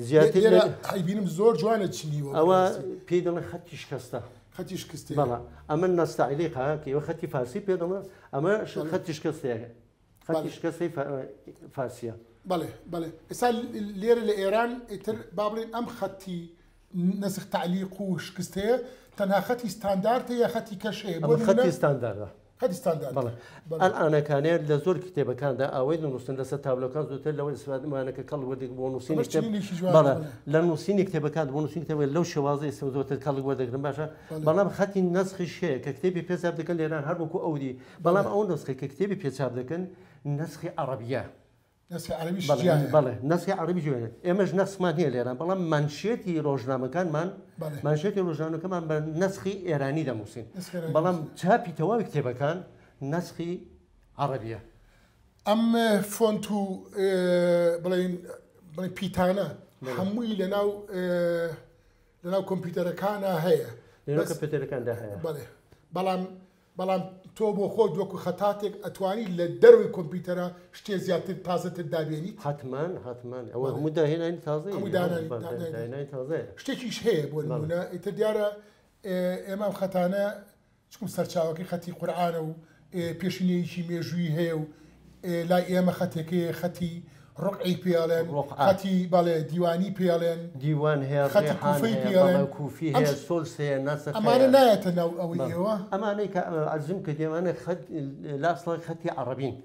زیاتر لێرە لە- ئەیبینم زۆر جوانە چنیوە ئەوە بەڕاستی. پێی دەڵێن خەتی شکستە. خەتی شکستەیە. بەڵێ، ئەمە نەستەعلیقە کە ئێوە خەتی فارسی پێ دەڵێن، ئەمە خەتی شکستەیە. خەتی شکستەی فارسیە. بەڵێ، بەڵێ. ئێستا لێرە لە ئێران ئیتر با بڵێن ئەم خەتی نەسخ تەعلیق و شکستەیە تەنها خەتی ستاندارتە یا خەتی کەش هەیە؟ بۆ ئەمە خەتی نمونە ستانداردە. خەتی ستاندارد. بەڵێ. ئەلئانەکانێ لە زۆر کتێبەکاندا ئەوەی دەنووسن لەسەر تابلۆکان زۆرتر لەوەی ئیسفادەمانەکە کەڵک وەردەگرن بۆ نووسینی ئەمە کتێب. چنینێکی جوانە، بەڵێ. بەڵێ. لە نووسینی کتێبەکان بۆ نووسینی کتێبەکان لەو شێوازەی ئێستا زۆرتر کەڵک وەردەگرن، باشە؟ بەڵام خەتی نەسخیش هەیە کە کتێبی پێ چاپ دەکەن لێران هەر وەکو ئەودی. بەڵام ئەو نەسخی کە کتێبی پێ چاپ دەکەن نەسخی عەرەبیە. نەسخی عەرەبیش بەڵێ، جیایە. بەڵێ، نەسخی عەرەبی جوێنە. ئێمەش نەسخمان هەیە لێران، بەڵام مانشێتی ڕۆژنامەکانمان، مانشێتی ڕۆژنامەکەمان بە نەسخی ئێرانی دەنووسین. نەسخی ئێرانی بەڵام دەنووسین. چاپی تەواوی کتێبەکان نەسخی عەرەبیە. ئەم فۆنت و، بڵێن پیتانە هەمووی لەناو کۆمپیوتەرەکانە هەیە. لەناو بەس کۆمپیوتەرەکاندا هەیە. بەڵێ. بەڵام تۆ بۆ خۆت وەکو خەتاتێک ئەتوانی لە دەروی کۆمپیوتەرە شتێ زیاتر تازەتر دابێنیت؟ حتماً، حتماً. ئەوە هەموو داهێنانی تازەیە. هەموو داهێنانی داهێنانی تازەیە. شتێکیش هەیە بۆ نمونە، ئیتر دیارە، ئێمە ئەم خەتانە چکم سەرچاوەکەی خەتی قورئانە و، پێشینەیەکی مێژووی هەیە و، لای ئێمە خەتێکەیە خەتی ڕقعی پێڵێن، خەتی بەڵێ دیوانی پێڵێن، دیوان هەیە، خەتی کوفەی پێڵێن، کوفی هەیە، سۆلس هەیە، ناسخ هەیە. ئەمانە نایەتە ناو ئەوەی ئێوە؟ ئەمانەی کە عەرزم کردی ئەمانە خەت لە ئەسڵا خەتی عەڕەبین.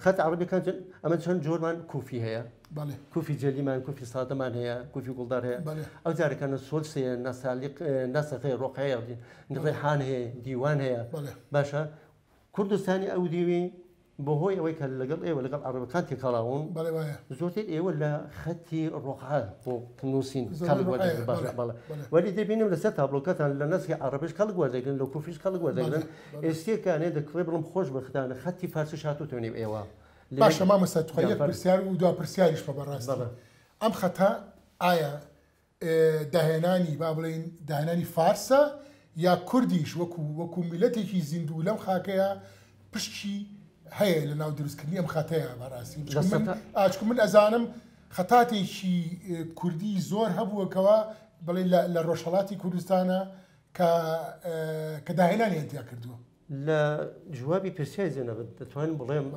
خەت عەڕەبیەکان ئەمە چەند جۆرمان کوفی هەیە، کوفی جەلیمان، کوفی سادەمان هەیە، کوفی گوڵدار هەیە، ئەو جارەکانە سۆلس هەیە، نەسالیق، نەسخ هەیە، ڕۆقە هەیە، ڕێحان هەیە، دیوان هەیە. باشە کوردستانی ئەو دیوی بەهۆی ئەوەی کە لەگەڵ ئێوە لەگەڵ عەڕەبەکان تێکەڵاون، زۆرتر ئێوە لە خەتی ڕۆقعە بۆ نووسین کەڵک وەردەگرن. باشە بەڵێ. وەلی دەبینم لەسەر تابلۆکەتان لە نەسخی عەڕەبیش کەڵک وەردەگرن، لە کوفیش کەڵک وەردەگرن. ئێستێکانێ دەکڕێ بڵێم خۆشبەختانە خەتی فارسیش هاتووتە نێو ئێوە. باشە مامۆستا تخوا یەک پرسیار و دوا پرسیاریشمە بەڕاستی. ئەم خەتە ئایا داهێنانی با بڵێین داهێنانی فارسە یا کوردیش وەکو وەکو میلەتێکی زیندوو لەم خاکەیە پشکی هەیە لە ناو دروستکردنی ئەم خەتەیە بەڕاستی ئاچکو من ئەزانم خەتاتێکی کوردی زۆر هەبووە کەوا بڵێ لە ڕۆژهەڵاتی کوردستانە کە کە داهێنانیان تیا کردووە. لە جوابی پرسیاری جەنابت دەتوانم بڵێم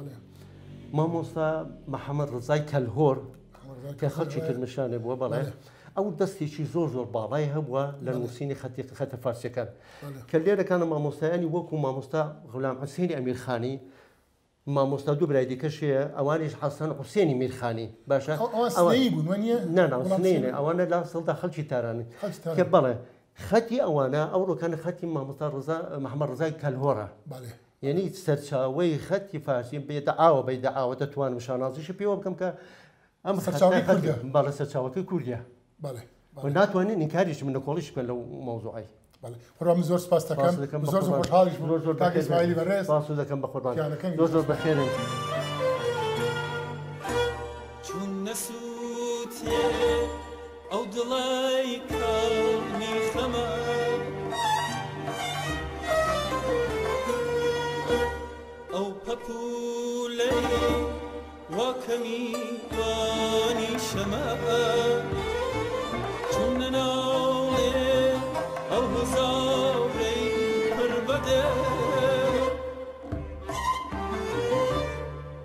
مامۆستا محەممەد ڕزای کەلهۆر کە خەڵکی کرمشانێ بووە بەڵێ ئەو دەستێکی زۆر زۆر باڵای هەبووە لە نووسینی خەتی خەتە فارسیەکان کە لێرەکانە مامۆستایانی وەکو مامۆستا غولام حوسێنی ئەمیرخانی مامۆستا دوو برای دیکەش هەیە ئەوانیش حەسەن حوسێنی میرخانی باشە ئەوان سنەیی بوون وەنیە؟ نا نا سنەیی نە ئەوانە لە ئەسڵدا خەڵکی تارانن کە بەڵێ خەتی ئەوانە ئەوڕۆکانە خەتی مامۆستا ڕزا محەممەد ڕزای کەلهۆڕە یعنی سەرچاوەی خەتی فارسی بێدەعاوە بەیدەعاوە دەتوانم شانازیشی پێوە بکەم کە ئەم سەرچاوەی کوردە بەڵێ سەرچاوەکەی کوردە بەڵێ و ناتوانین ئینکاریش من نکۆڵیش بکەن لەو مەوزوعەی. بەڵێ قوربان من زۆر سپاس دەکەم زۆر زۆر خۆشحاڵیش بووم زۆر زۆر کاک ئیسماعیلی بەڕێز سپاس دەکەم بە قوربان زۆر زۆر بەخێرن. چون نەسووتێ ئەو دڵەی کانی خەمە ئەو پەپوولەی وا کەمیوانی شەمە چون نەناڵێ ئەو هزارەی پڕ بەدە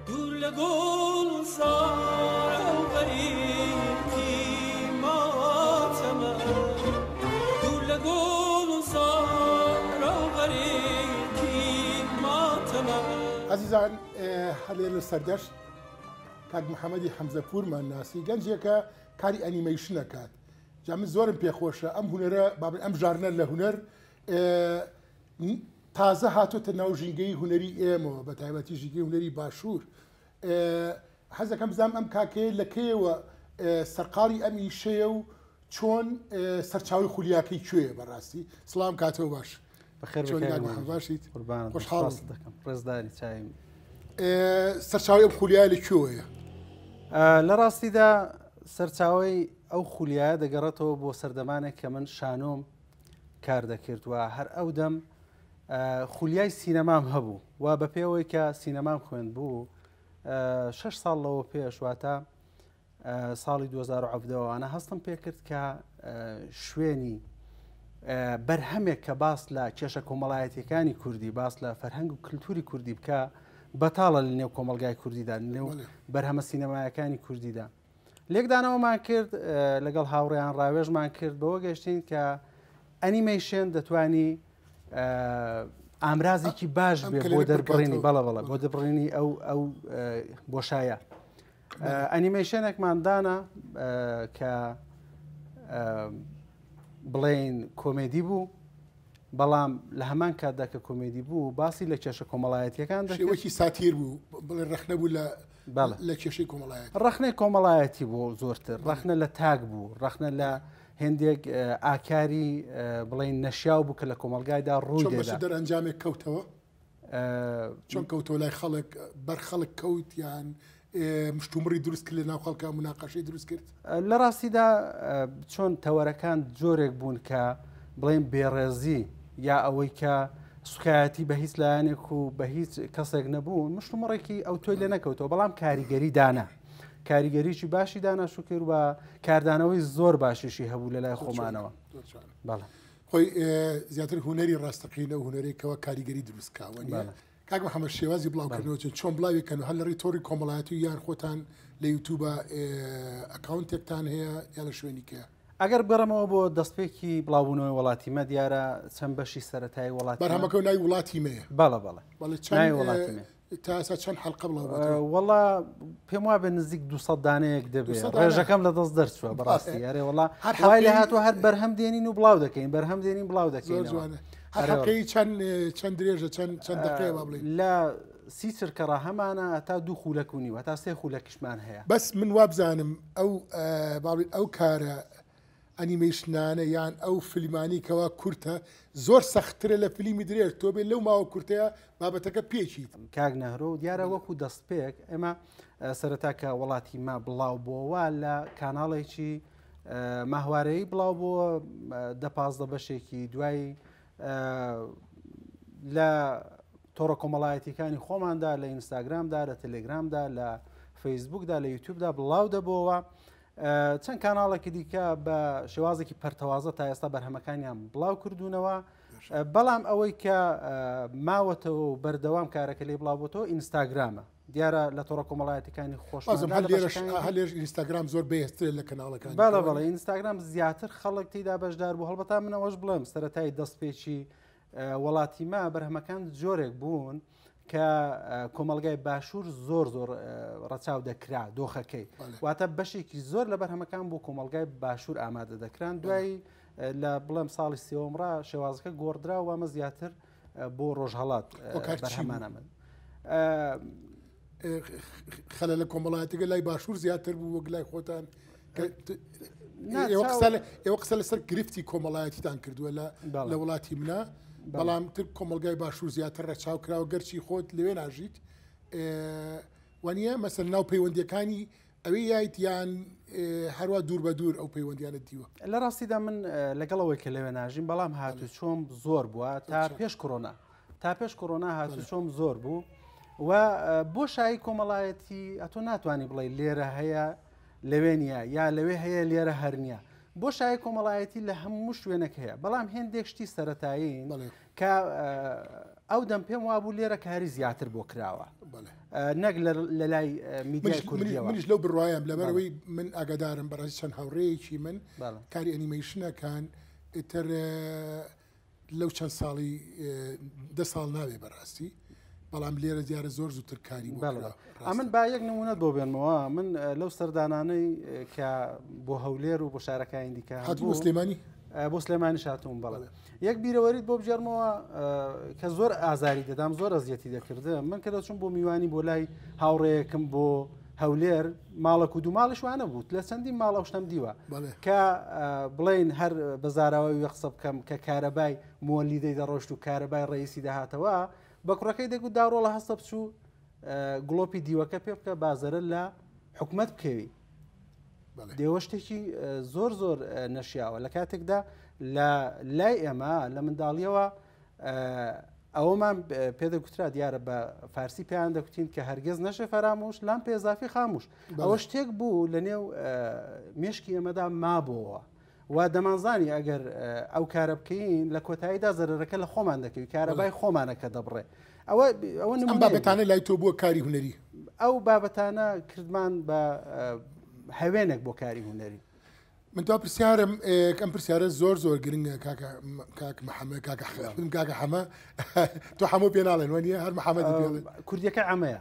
دوور لە گوڵزار ئەو غەریقی ماتەمە دوور لە گوڵزار ئەو غەریقی ماتەمە. ئازیزان هەر لێرە لە سەردەشت کاک محەمەدی حەمزەپوورمان ناسی، گەنجێکە کاری ئەنیمەیشن ئەکات. جا من زۆرم پێخۆشە ئەم هونەرە، با بڵێین ئەم ژانرە لە هونەر تازە هاتۆتە ناو ژینگەی هونەری ئێمەوە، بە تایبەتی ژینگەی هونەری باشوور. حەز دەکەم بزانم ئەم کاکەیە لە کەیەوە سەرقاڵی ئەم ئیشەیە و چۆن سەرچاوەی خولیاکەی کوێیە بەڕاستی. سڵام کاتەوە باش. بەخێر چۆنی بێی کاک کاک محەمەد باشیت؟ قوربانت بم، خۆشحاڵ سپاست بووم. دەکەم. ڕێزداری چاوی. سەرچاوەی ئەم خولیایە لە کوێوەیە؟ لە ڕاستیدا سەرچاوەی ئەو خولیایە دەگەڕێتەوە بۆ سەردەمانێک کە من شانۆم کار دەکرد و هەر ئەو دەم خولیای سینەمام هەبوو و بە پێوەی کە سینەمام خوێند بوو 6 ساڵ لەوە پێش واتە ساڵی 2017 وانە هەستم پێکرد کە شوێنی بەرهەمێک کە باس لە کێشە کۆمەڵایەتیەکانی کوردی باس لە فەرهەنگ و کللتوری کوردی بکە بەتاڵە لە نێو کۆمەلگای کوردیدا نێو بەرهەمە سینەمایەکانی کوردیدا لێکدانەوەمان کرد لەگەڵ هاوڕێیان ڕاوێژمان کرد بەوە گەشتین کە ئەنیمەیشن دەتوانی ئامرازێکی باش بێ بۆ دەربڕینی بەڵە بەڵە بۆ دەبڕینی ئەو ئەو بۆشایە ئەنیمەیشنێکمان دانا کە بڵێین کۆمێدی بوو بەڵام لە هەمان کاتدا کە کۆمێدی بوو باسی لە کێشە کۆمەڵایەتیەکان دەکرد. شێوەیەکی ساتیر بوو بڵێ ڕەخنە بوو لە لە کێشەی کۆمەڵایەتی. ڕەخنەی کۆمەڵایەتی بوو زۆرتر ڕەخنە لە تاک بوو ڕەخنە لە هێندێک ئاکاری بڵێین نەشیاو بوو کە لە کۆمەڵگایدا ڕووی چۆن بە چ دەدا. دەرئەنجامێک کەوتەوە؟ چۆن کەوتەوە لای خەڵک بەر خەڵک کەوت یان مشتومڕی دروست کرد لە ناو خەڵکە مناقەشەی دروست کرد؟ لە ڕاستیدا چۆن تەوەرەکان جۆرێک بوون کە بڵێن بێڕێزی یا ئەوەی کە سوکایەتی بە هیچ لایەنێک و بە هیچ کەسێک نەبوو مشتومڕێکی ئەو تۆی لێ نەکەوتەوە بەڵام کاریگەری دانا کاریگەریی باشی دانا شکر و کاردانەوەی زۆر باشیشی هەبوو لە لای خۆمانەوە. بەڵێ. خۆی زیاتر هونەری ڕاستەقینە و هونەرێکەوە کاریگەری دروست کاوە نیە؟ کاک محەمەد شێوازی بڵاوکردنەوە چۆن چۆن بڵاوی کەن هەر لە ڕێی تۆڕی کۆمەڵایەتی و یان خۆتان لە یوتوبە ئەکاونتێکتان هەیە یا لە شوێنی کەیە؟ ئەگەر بگەڕێمەوە بۆ دەستپێکی بڵاوبوونەوەی وڵاتی مە دیارە چەند بەشی سەرەتایی وڵاتی بەرهەمەکە و ناوی وڵاتی مەیە. بەڵێ بەڵێ. بەڵێ چەند ناوی وڵاتی مە. تا ئێستا چەند حەلقە بڵاو بۆتەوە؟ وەڵا پێم وابێ نزیک 200 دانەیەک دەبێ 200 دانە؟ ڕێژەکەم لە دەست دەرچووە بەڕاستی ئەرێ وەڵا هەر وای لێ حەلقەی هاتووە هەر بەرهەم دێنین و بڵاو دەکەین بەرهەم دێنین بڵاو زۆر دەکەینەوە جوانە هەر ئەرێ وەڵا. حەلقەی چەند چەند درێژە چەند چەند دەقەیە با بڵێین؟ لە سی چرکەڕا هەمانە هەتا دوو خولەک و نیو هەتا سێ خولەکیشمان هەیە. بەس من وابزانم ئەو با بڵێین ئەو کارە ئەنیمەیشنانە یان ئەو فلیمانەی کەوا کورتە زۆر سەختترە لە فلیمی درێژ تۆ بێ لەو ماوە کورتەیە بابەتەکە پێکیت. کاک نەهرۆ دیارە وەکو دەستپێک ئێمە سەرەتا کە وڵاتی ما بڵاو بۆوە لە کاناڵێکی ماهوارەیی بڵاو بۆوە دە 15 بەشێکی دوای لە تۆڕە کۆمەڵایەتیەکانی خۆماندا لە ئینستاگرامدا لە تەلێگرامدا لە فەیسبوکدا لە یوتیوبدا بڵاو دەبۆوە چەند کاناڵێکی دیکە بە شێوازێکی پەرتەوازە تا ئێستا بەرهەمەکانیان بڵاو کردوونەوە بەڵام ئەوەی کە ماوەتەوە و بەردەوام کارەکە لێ بڵاوبووەوە ئینستاگرامە دیارە لە تۆڕە کۆمەڵایەتەکانی خۆش هەلێش ئینستاگرام زۆر بەهێزترە لە کەناڵەکان بەڵێ بەڵێ ئینستاگرام زیاتر خەڵک تێدا بەشدار بوو هەڵبەتا منەوەش بڵێم سەتای دەستپێکی وڵاتی ما بەرهەمەکان جۆرێک بوون کە کۆمەڵگای باشوور زۆر زۆر ڕەچاو دەکرا دۆخەکەی واتە بەشێکی زۆر لە بەرهەمەکان بۆ کۆمەڵگای باشوور ئامادە دەکران دوای لە بڵێم ساڵی سێوەمڕا شێوازەکە گۆڕدرا وامە زیاتر بۆ ڕۆژهڵات بەرهەمانە من. خەلە لە کۆمەڵایەتەکە لای باشوور زیاتر بوو وەک لای خۆتان ئێوە قسە لەسەر گرفتی کۆمەڵایەتیتان کردووە لە لە وڵاتی منە بەڵام تر کۆمەلگای باشوور زیاتر ڕەچاو کراوە گەرچی خۆت لەوێ ناژیت وانە مەسەر ناو پەیوەندیەکانی ئەوێ یایت یان هەروە دوور بە دوور ئەو پەیوەندیانە دیوە؟ لە ڕاستیدا من لەگەڵ ئەوەی کە لەوێ ناژیم بەڵام هاتوچۆم زۆر بووە تا پێش کۆرۆنا تا پێش کۆرۆنا هاتوچۆم زۆر بوو و بۆ شایی کۆمەڵایەتی ئەتۆ ناتوانانی بڵێ لێرە هەیە لەوێ نییە یا لەوێ هەیە لێرە هەر نییە بۆ شای کۆمەڵایەتی لە هەموو شوێنێک هەیە بەڵام هێندێک شتی سەتایین کە ئەو دەم پێم وابوو لێرە کاری زیاتر بۆ کراوە نەک لە لای میدیای کوردیەوە. منیش لەو بڕوایم لەبەرئەوەی من ئاگادارم بەڕاستی چەند هاوڕێیەکی من کاری ئەنیمەیشنەکان ئیتر لەو چەند ساڵی دە ساڵ ناوێ بەڕاستی بەڵام لێرە دیارە زۆر زووتر کاری بۆ کرا. ئەمن با یەک نمونەت بۆ بێنمەوە من لەو سەردانانەی کە بۆ هەولێر و بۆ شارەکانی دیکە هاتوو بۆ سلێمانی بۆ سلێمانی شاتوم بەڵێ یەک بیرەوەریت بۆ بگێڕمەوە کە زۆر ئازاری دەدام زۆر ئەزیەتی دەکردم من کە دەچوم بۆ میوانی بۆ لای هاوڕێیەکم بۆ هەولێر ماڵەک و دوو ماڵیش وانە بوو لە چەندین ماڵ ئەو شتەم دیوە کە بڵێن هەر بە زاراوەی وێ قسە بکەم کە کارەبای مۆلیدەی دەڕۆشت و کارەبای ڕئیسی دەهاتەوە بە کوڕەکەی دەگوت داڕۆڵە هەستە بچوو گڵۆپی دیوەکە پێ بکە بازەرە لە حکومت بکەوی دێوە شتێکی زۆر زۆر نەشیاوە لە کاتێکدا لە لای ئێمە لە منداڵیەوە ئەوەمان پێدەگوترا دیارە بە فارسی پێیان دەگوتین کە هەرگز نەشێ فەرامۆش لام پێزافی خاموش ئەوە شتێک بوو لە نێو مێشکی ئێمەدا مابۆوە و دەمانزانی ئەگەر ئەو کارە بکەین لە کۆتاییدا زەرەرەکە لە خۆمان دەکەوی کارەبای خۆمانە کە دەبڕێ ئەوە ئەوە ئەم بابەتانە لای تۆ بووە کاری هونەری ئەو بابەتانە کردمان بە هەوێنێک بۆ کاری هونەری. من تا پرسیارم ئەم پرسیارە زۆر زۆر گرنگە کاکە کاک محەممەد کاکە من کاکە حەمە تۆ حەمۆ پێ ناڵێن وە نیە هەر محەممەد پێڵێن کوردیەکە ئەمەیە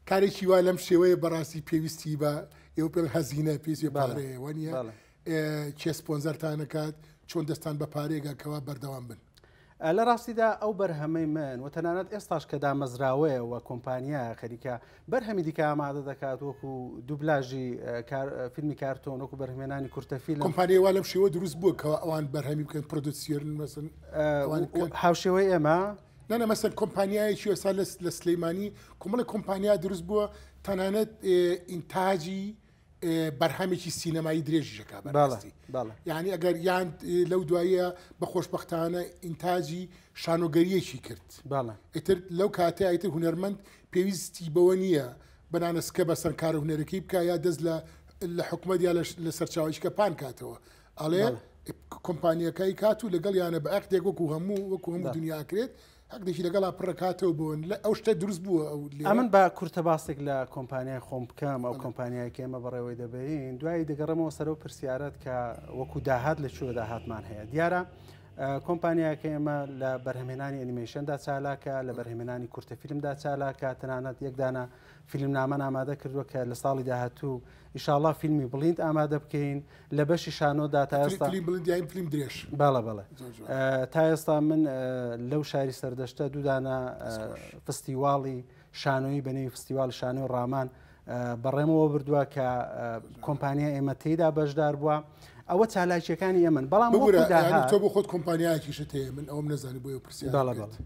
کارێکی وا لەم شێوەیە بەڕاستی پێویستی بە ئێوە پێڵ هەزینە پێویستی بە پارەیە وە نیە کێ سپۆنزەرتان ئەکات چۆن دەستان بە پارەیەگا کەوا بەردەوام بن؟ لە ڕاستیدا ئەو بەرهەمەی من و تەنانەت ئێستاش کە دامەزراوەیە و کۆمپانیا خەریکە بەرهەمی دیکە ئامادە دەکات وەکو دوبلاژی فیلمی کارتۆن وەکو بەرهەمێنانی کورتە فیلم. کۆمپانیای وا لەم شێوە دروست بووە کەوا ئەوان بەرهەمی بکەن پرۆدوسیۆرن مەسەن ئەوان بکەن؟ هاوشێوەی ئێمە؟ نا نا مەسەن کۆمپانیایەکی ئێستا لە سلەیمانی کۆمەڵێک کۆمپانیا دروست بووە تەنانەت ئینتاجی بەرهەمێکی سینەمایی درێژیش ئەکا بەڕاستی یعنی ئەگەر یان لەو دواییە بە خۆشبەختانە ئینتاجی شانۆگەریەکی کرد ئیتر لەو کاتە ئیتر هونەرمەند پێویستی بەوە نییە بەنانەسکە بەسەر کارە هونەرەکەی بکە یا دەست لە لە حکومەت یا لە سەرچاوەیشکە پان کاتەوە ئەڵێ. کۆمپانیەکەی کات و لەگەڵ یانە بە عەقدێک وەکو هەموو وەکو هەموو دنیا ئەکرێت عەقدێکی لەگەڵا پڕەکاتەوە بۆ ئەو شتە دروست بووە ئەو ئەمن بە کورتە باسێک لە کۆمپانیای خۆم بکەم ئەو کۆمپانیای کە ئێمە بەڕێوەی دەبەین دوایی دەگەڕێمەوە سەر ئەو پرسیارەت کە وەکو داهات لە کوێوە داهاتمان هەیە دیارە کۆمپانیاکە ئێمە لە بەرهەمهێنانی ئەنیمەیشندا چالاکە لە بەرهەمهێنانی کورتە فیلمدا چالاکە تەنانەت یەکدانە فیلمنامەن ئامادە کردووە کە لە ساڵی داهاتوو ئیشاڵا فیلمی بڵیند ئامادە بکەین لە بەشی شانۆدا تا ئێستا فیلم بڵیند یان فیلم درێژ بەڵێ بەڵێ تا ئێستا من لەو شاری سەردەشتە دوودانە فستیواڵی شانۆیی بە نێوی فستیواڵی شانۆی ڕامان بەڕێمەوە بردووە کە کۆمپانیا ئێمە تێیدا بەشدار بووە ئەوە چالاکیەکانی ئێمن بەڵام تۆ بۆ خۆت کۆمپانیایەکیشت هەیە من ئەوم نەزانی بۆیە پرسیار بەڵێ بەڵێ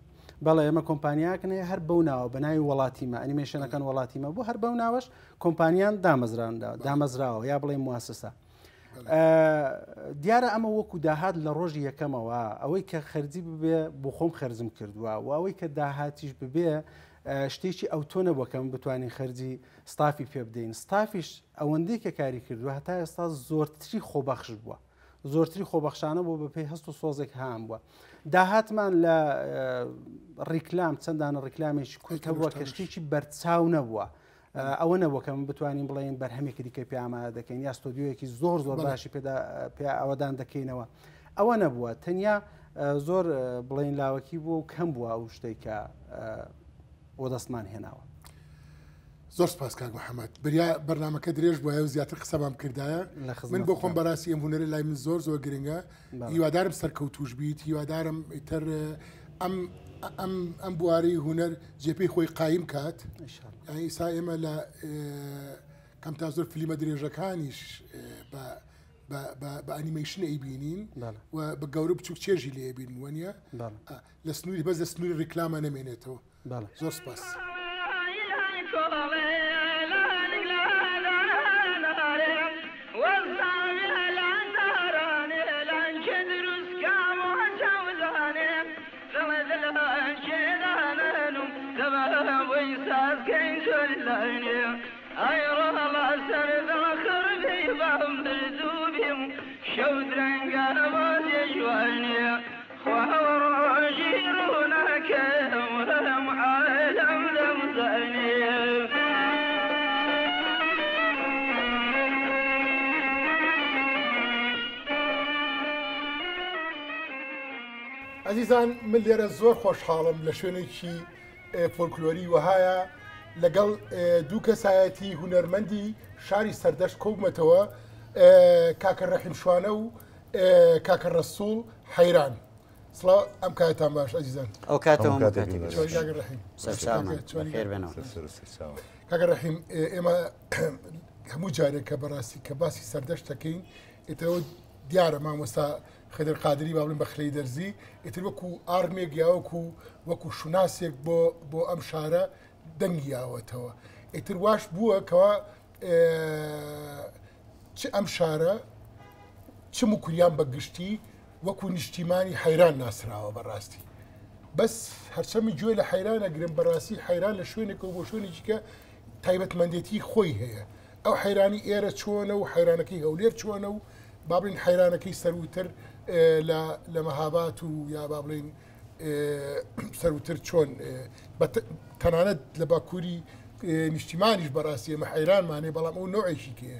بەڵێ ئێمە کۆمپانیاکن هەیە هەر بەو ناوە بە ناوی وڵاتیمە ئەنیمەیشنەکان وڵاتیمە بۆ هەر بەو ناوەش کۆمپانیان دامەزراندا دامەزراوە یا بڵێ مواسسە دیارە ئەمە وەکو داهات لە ڕۆژی یەکەمەوە ئەوەی کە خەرجی ببێ بۆ خۆم خەرجم کردووە و ئەوەی کە داهاتیش ببێ شتێکی ئەوتۆ نەبووە کە من بتوانین خەرجی ستافی پێ بدەین ستافیش ئەوەندەی کە کاری کردووە هەتا ئێستا زۆرتری خۆبەخش بووە زۆرتری خۆبەخشانە بوو بەپێی هەست و سۆزێک هەیان بووە داهاتمان لە ڕیکلام چەندانە ڕیکلامێکی کورت هەبووە کە شتێکی بەرچاو نەبووە ئەوە نەبووە کە من بتوانین بڵێین بەرهەمێکی دیکە پێ ئامادە دەکەین یا ستۆدیۆیەکی زۆر زۆر باشی پێدا پێ ئاوەدان دەکەینەوە ئەوە نەبووە تەنیا زۆر بڵێن لاوەکی بووە و کەم بووە ئەو شتێک کە بۆ دەستمان هێناوە. زۆر سپاس کاک محەممەد بریا بەرنمەکە درێژ بووە و زیاتر قسەمان کردایە من بۆ خۆم بەڕاستی ئەم هونەرە لای من زۆر زۆر گرنگە هیوادارم سەرکەوتوش بیت هیوادارم ئیتر ئەم ئەم ئەم بوارەی هونەر جێپێی خۆی قایم کات یعنی ئیسا ئێمە لە کەم تا زۆر فلیمە درێژەکانیش بە بە ئەنیمەیشن ئەیبینین و بە گەورە بچوک چێژی لێ بین وەنیە لە سنووری بەس لە سنووری ڕیکلامە نەمێنێتەوە زۆر سپاس. ئەزیزان من لێرە زۆر خۆشحاڵم لە شوێنێکی فۆلکلۆری وەهایە لەگەڵ دوو کەسایەتی هونەرمەندی شاری سەردەشت کۆبمەتەوە کاکە ڕەحیم شوانە و کاکە ڕەسوڵ حەیران سڵاو ئەم کاتتان باش ئەزیزان ئەو کاتەوە کاکە ڕەحیم ئێمە هەموو جارێک کە بەڕاستی کە باسی سەردەشت دەکەین ئیترەوە دیارە مامۆستا خدر قادری با بڵێم بە خلەی دەرزی ئیتر وەکو ئارمێک یا وەکو وەکو شوناسێک بۆ بۆ ئەم شارە دەنگی یاوەتەوە ئیتر واش بووە کەوا چ ئەم شارە چ موکریان بە گشتی وەکو نیشتیمانی حەیران ناسراوە بەڕاستی بەس هەرچەمی گوێ لە حەیران ئەگرم بەڕاستی حەیران لە شوێنێکەوە بۆ شوێنێکی کە تایبەتمەندێتی خۆی هەیە ئەو حەیرانی ئێرە چۆنە و حەیرانەکەی هەولێر چۆنە و با بڵێین حەیرانەکەی سەرووتر لە لە مەهابات و یا با بڵێین سەرووتر چۆن تەنانەت لە باکووری نیشتیمانیش بەڕاستی ئێمە حەیرانمانێ بەڵام ئەو نەوعێکی کێ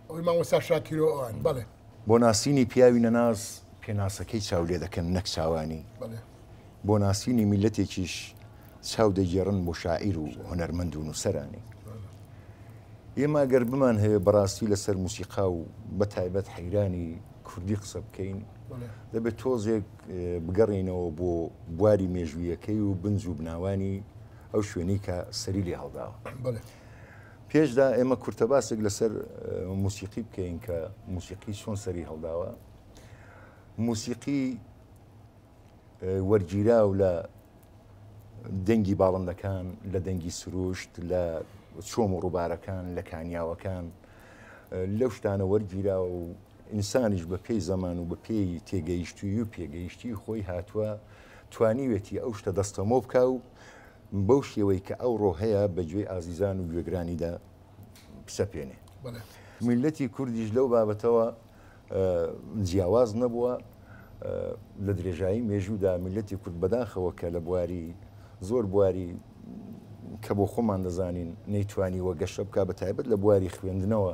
ئەوەی مامۆستا شاکیرۆ ئەوان بەڵێ. بۆ ناسینی پیاوی نەناس پێناسەکەی چاو لێ دەکەن نەک چاوانی. بۆ ناسینی میللەتێکیش چاو دەگێڕن بۆ شاعیر و هونەرمەند و نووسەرانی. ئێمە گەر بمانهەوێ بەڕاستی لەسەر موسیقا و بە تایبەت حەیرانی کوردی قسە بکەین، دەبێت تۆزێک بگەڕێینەوە بۆ بواری مێژوویەکەی و بنج و بناوانی ئەو شوێنەی کە سەری لێ هەڵداوە. پێشدا ئێمە کورتەباسێک لەسەر موسیقی بکەین کە موسیقی چۆن سەری هەڵداوە. موسیقی وەرگیراو لە دەنگی باڵندەکان، لە دەنگی سروشت، لە چۆم و ڕووبارەکان، لە کانیاوەکان، لەو شتانە وەرگیراوە و ئینسانیش بە پێی زەمان و بە پێی تێگەیشتوویی و پێگەیشتووی خۆی هاتووە توانیوێتی ئەو شتە دەستەمۆ بکا و بەو شێوەی کە ئەوڕۆ هەیە بە گوێی ئازیزان و گوێگرانیدا بسەپێنێ. میللەتی کوردیش لەو بابەتەوە. جیاواز نەبووە لە درێژایی مێژوودا میللەتی کورد بەداخەوە کە لە بواری زۆر بواری کە بۆ خۆمان دەزانین نەیتوانیوە گەشە بکا بە تایبەت لە بواری خوێندنەوە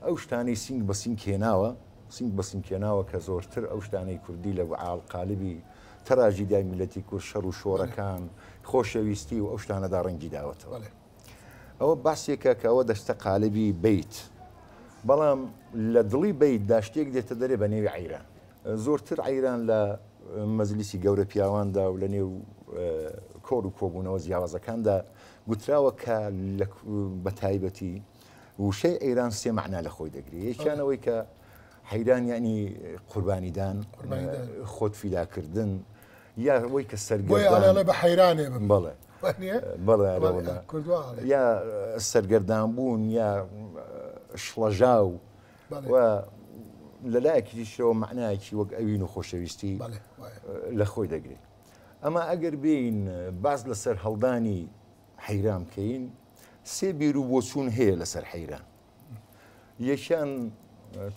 ئەو شتانەی سینگ بە سینگ هێناوە سینگ بە سینگ هێناوە کە زۆرتر ئەو شتانەی کوردی لە عاڵ قالبی تەراژیدای میللەتی کورد شەڕ و شۆڕەکان خۆشەویستی و ئەو شتانەدا ڕەنگی داوەتەوە. ئەوە باسێکە کە ئەوە دەچتە قالبی بەیت، بەڵام لە دڵی بەیتدا شتێک دێتە دەرێ بە نێوی عەیران. زۆرتر عەیران لە مەجلیسی گەورە پیاواندا و لە نێو کۆڕ و کۆبوونەوە جیاوازەکاندا گوتراوە کە بە تایبەتی وشەی عەیران سێ مەعنا لە خۆی دەگرێ. یەکیان ئەوەی کە حەیران یەعنی قوربانیدان، خۆت فیداکردن، یا ئەوەی کە سەرگەردان. بۆیە ئەڵێ ئەڵێ بە حەیرانێ بم. بەڵێ. وانییە؟ بەڵێ ئەرێ وەڵا. کورد وا ئەڵێ. یا سەرگەردان بوون یا شڵەژاو و لە لایەکی تریشەوە مەعنایەکی وەک ئەوین و خۆشەویستی لە خۆی دەگرێ. ئەما ئەگەر بێین باس لەسەر هەڵدانی حەیران بکەین، سێ بیر و بۆچوون هەیە لەسەر حەیران. یەکیان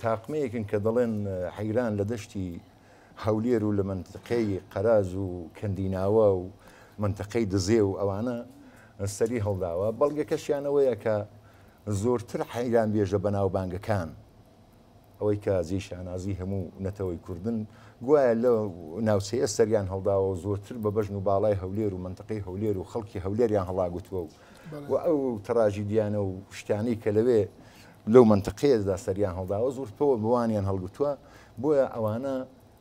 تاقمەیەکن کە دەڵێن حەیران لە دەشتی هەولێر و لە مەنتقەی قەراج و کەندیناوە و مەنتقەی دزێ و ئەوانە سەری هەڵداوە، بەڵگەکەشیان ئەوەیە کە زۆرتر حەیران بێژە بەناوبانگەکان ئەوەی کە جێی شانازی هەموو نەتەوەی کوردن گوایە لە ناوچەیە سەریان هەڵداوە و زۆرتر بە بەژن و باڵای هەولێر و مەنتقەی هەولێر و خەڵکی هەولێریان هەڵاگوتووە و و ئەو تراژیدیانە و شتانەی کە لەوێ لەو مەنتقەیەدا سەریان هەڵداوە زۆر پەوە بوانیان هەڵگوتووە بۆیە ئەوانە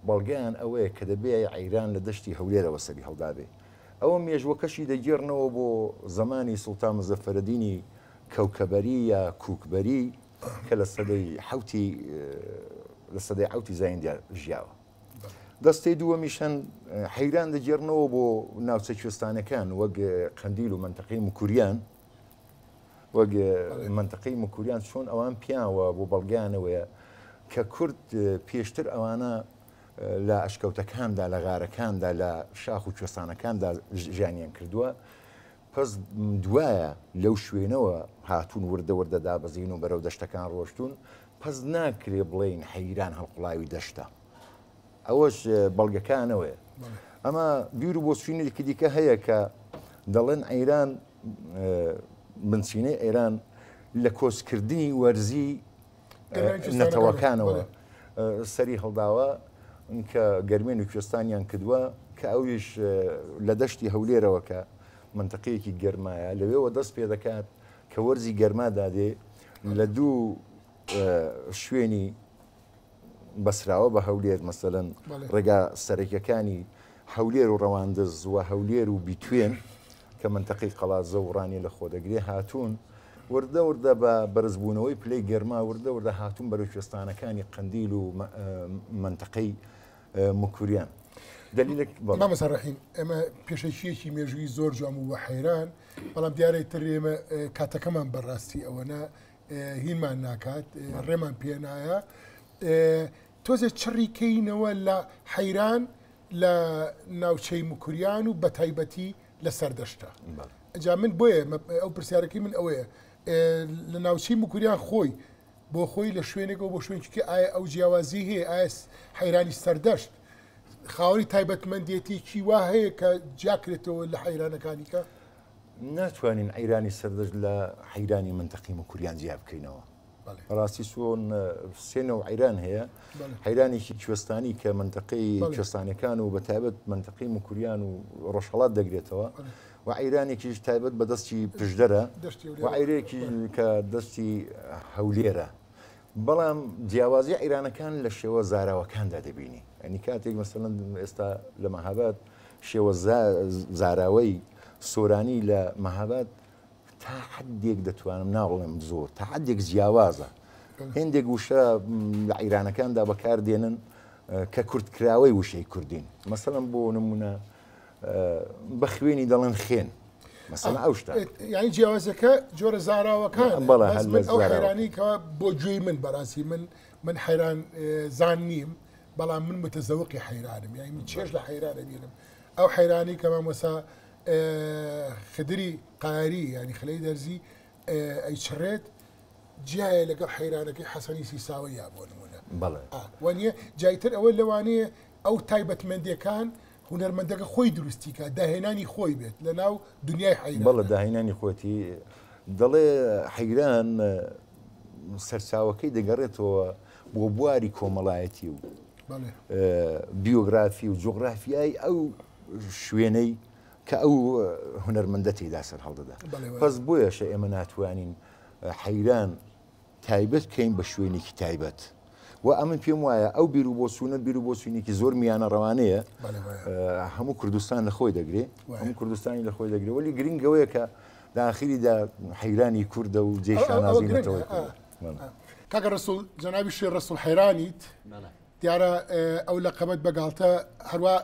بەڵگەیان ئەوەیە کە دەبێ عەیران لە دەشتی هەولێرەوە سەری هەڵدابێ ئەوە مێژوەکەشی دەگێڕنەوە بۆ زەمانی سوڵتان مزەفەرەدینی کەوکەبەری یا کوکبەری کە لە سەدەی حەوتی لە سەدەی حەوتی زاییندا ژیاوە. دەستەی دووەمیش هەن حەیران دەگێڕنەوە بۆ ناوچە کوێستانەکان وەک قەندیل و مەنتەقەی مکوریان وەک مەنتەقەی مکوریان چۆن ئەوان پیاوە بۆ بەڵگانەوەیە کە کورد پێشتر ئەوانە لە ئەشکەوتەکاندا لە غارەکاندا لە شاخ و کوێستانەکاندا ژیانیان کردووە پس دوایە لەو شوێنەوە هاتوون وردە وردە دابەزین و بەرەو دەشتەکان ڕۆشتوون، پس ناکرێ بڵێین حەیران هەڵقوڵاوی دەشتە. ئەوەش بەڵگەکانەوەیە. ئەمە بیر و بۆچوونێکی دیکە هەیە کە دەڵێن ئەیران بنچینەی ئێران لە کۆچکردنی وەرزی نەتەوەکانەوە سەری هەڵداوە کە گەرمێن و کوێستانیان کردووە کە ئەویش لە دەشتی هەولێرەوە کە منتەقەیەکی گەرمایە لەوێوە دەست پێ دەکات کە وەرزی گەرما دادێ لە دوو شوێنی بەسراوە بە هەولێر مەسەلەن ڕێگا سەرەکیەکانی هەولێر و ڕەواندز و هەولێر و بیتوێن کە مەنتەقەی قەڵادزە و ڕانیە لە خۆ دەگرێ هاتوون وردە وردە بە بەرزبوونەوەی پلەی گەرما وردە وردە هاتوون بەرەو کوێستانەکانی قەندیل و مەنتەقەی مکوریان دەلیلێک بەڵێ. مامۆستا ڕەحیم ئێمە پێشەکییەکی مێژوویی زۆر جوان بوو بە حەیران بەڵام دیارە تر ئێمە کاتەکەمان بەڕاستی ئەوەنە هینمان ناکات ڕێمان پێنایە تۆزێ چڕی کەینەوە لە حەیران لە ناوچەی مکوریان و بەتایبەتی لە سەردەشتە جا من بۆیە ئەو پرسیارەکەی من ئەوەیە لە ناوچەی مکوریان خۆی بۆ خۆی لە شوێنێکەوە بۆ شوێنێکی ئایا ئەو جیاوازی هەیە ئایا حەیرانی سەردەشت خاوەنی تایبەتمەندێتێکی وا هەیە کە جیاکرێتەوە لە حەیرانەکانی کە ناتوانین حەیرانی سەردەشت لە حەیرانی مەنتەقی موکریان جیا بکەینەوە. بەڕاستی چۆن سێ نەوع حەیران هەیە، حەیرانێکی کوێستانی کە مەنتەقەی کوێستانەکان و بە تایبەت مەنتەقەی موکریان و ڕۆژهەڵات دەگرێتەوە و حەیرانێکیش تایبەت بە دەستی پشدەرە و حەیرێکی کە دەستی هەولێرە. بەڵام جیاوازی حەیرانەکان لە شێوە زاراوەکاندا دەبینی. یانی کاتێک مەسەلەن ئێستا لە مەهاباد شێوە زاراوەی سۆرانی لە مەهاباد تا حدێک دەتوانم ناڵێم زۆر تا حدێک جیاوازە هێندێک وشە لە عیرانەکاندا بەکاردێنن کە کورتکراوەی وشەی کوردین مەسەلەن بۆ نمونە بە خوێنی دەڵێن خێن مەسەلەن ئەو شتە یعنی جیاوازەکە جۆرە زاراوەکان بەڵێ هەر من ئەو حەیرانی کە بۆ گوێی من بەڕاستی من من حەیران زان نیم بەڵام من متەزەوقی حەیرانم یعنی من چێژ لە حەیران ئەبینم ئەو حەیرانی کە مامۆستا خدری قاری یعنی خلەی دەرزی ئەیچڕێت جیایە لەگەڵ حەیرانەکەی حەسەنی سیساوە یا بۆ نمونە. بەڵێ. وانیە؟ جایتر ئەوە لەوانەیە ئەو تایبەتمەندیەکان هونەرمەندەکە خۆی دروستی کا، داهێنانی خۆی بێت لە ناو دنیای حەیراندا. بەڵێ داهێنانی خۆیەتی. دەڵێ حەیران سەرچاوەکەی دەگەڕێتەوە بۆ بواری کۆمەڵایەتی و بیۆگرافی و جوغرافیای ئەو شوێنەی کە ئەو هونەرمەندە تێیدا سەرهەڵدەدا. پس بۆیەشە ئێمە ناتوانین حەیران تایبەت بکەین بە شوێنێکی تایبەت و ئەمن پێم وایە ئەو بیر و بۆچوونە بیر و بۆچوونێکی زۆر میانە ڕەوانەیە هەموو کوردستان لە خۆی دەگرێ هەموو کوردستانی لە خۆی دەگرێ وەلی گرنگەوەیە کە داخیریدا حەیرانی کوردە و جێی شانازی نەتەوەی کوردە. کاکە ڕەسوڵ جەنابیشی ڕەسوڵ حەیرانیت دیارە ئەو لەقەبەت بە گاڵتە هەروا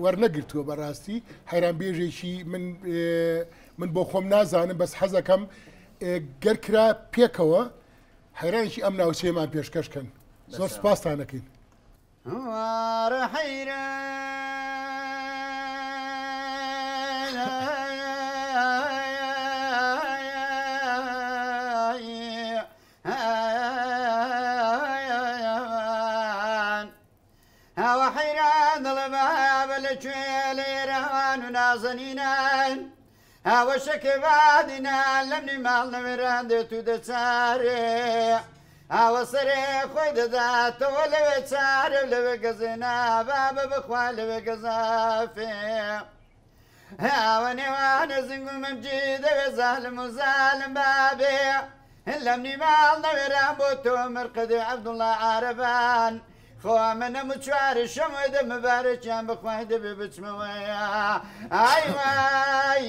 وەرنەگرتووە بەڕاستی حەیران بێژێکی من من بۆ خۆم نازانم بەس حەزەکەم گەر کرا پێکەوە حەیرانێکی ئەم ناوچەیەمان پێشکەش کەن زۆر سپاستانەکەین. وارە حەیران هاوە حەیران دڵە بابە لە کوێ لە ئێران و نازەنینان هاوە شەکێ بادینان لەمنی ماڵ نەوێران دێت و دەچارێ ئاوە سەرێ خۆی دەداتەوە لەوێ چارێ و لەوێ گەزێ نابابە بخوا لەوێ گەزافێ ئاوە نێوانە زنگ و مەمجی دەوێ زالم و زالم بابێ لەمنی ماڵ نەوێران بۆ تۆ مرقدی عەبدوڵڵا عارەبان خۆ منم و چوار شەمۆی دە مبارەکیان بخوای دەبێ بچمەوە ئای وای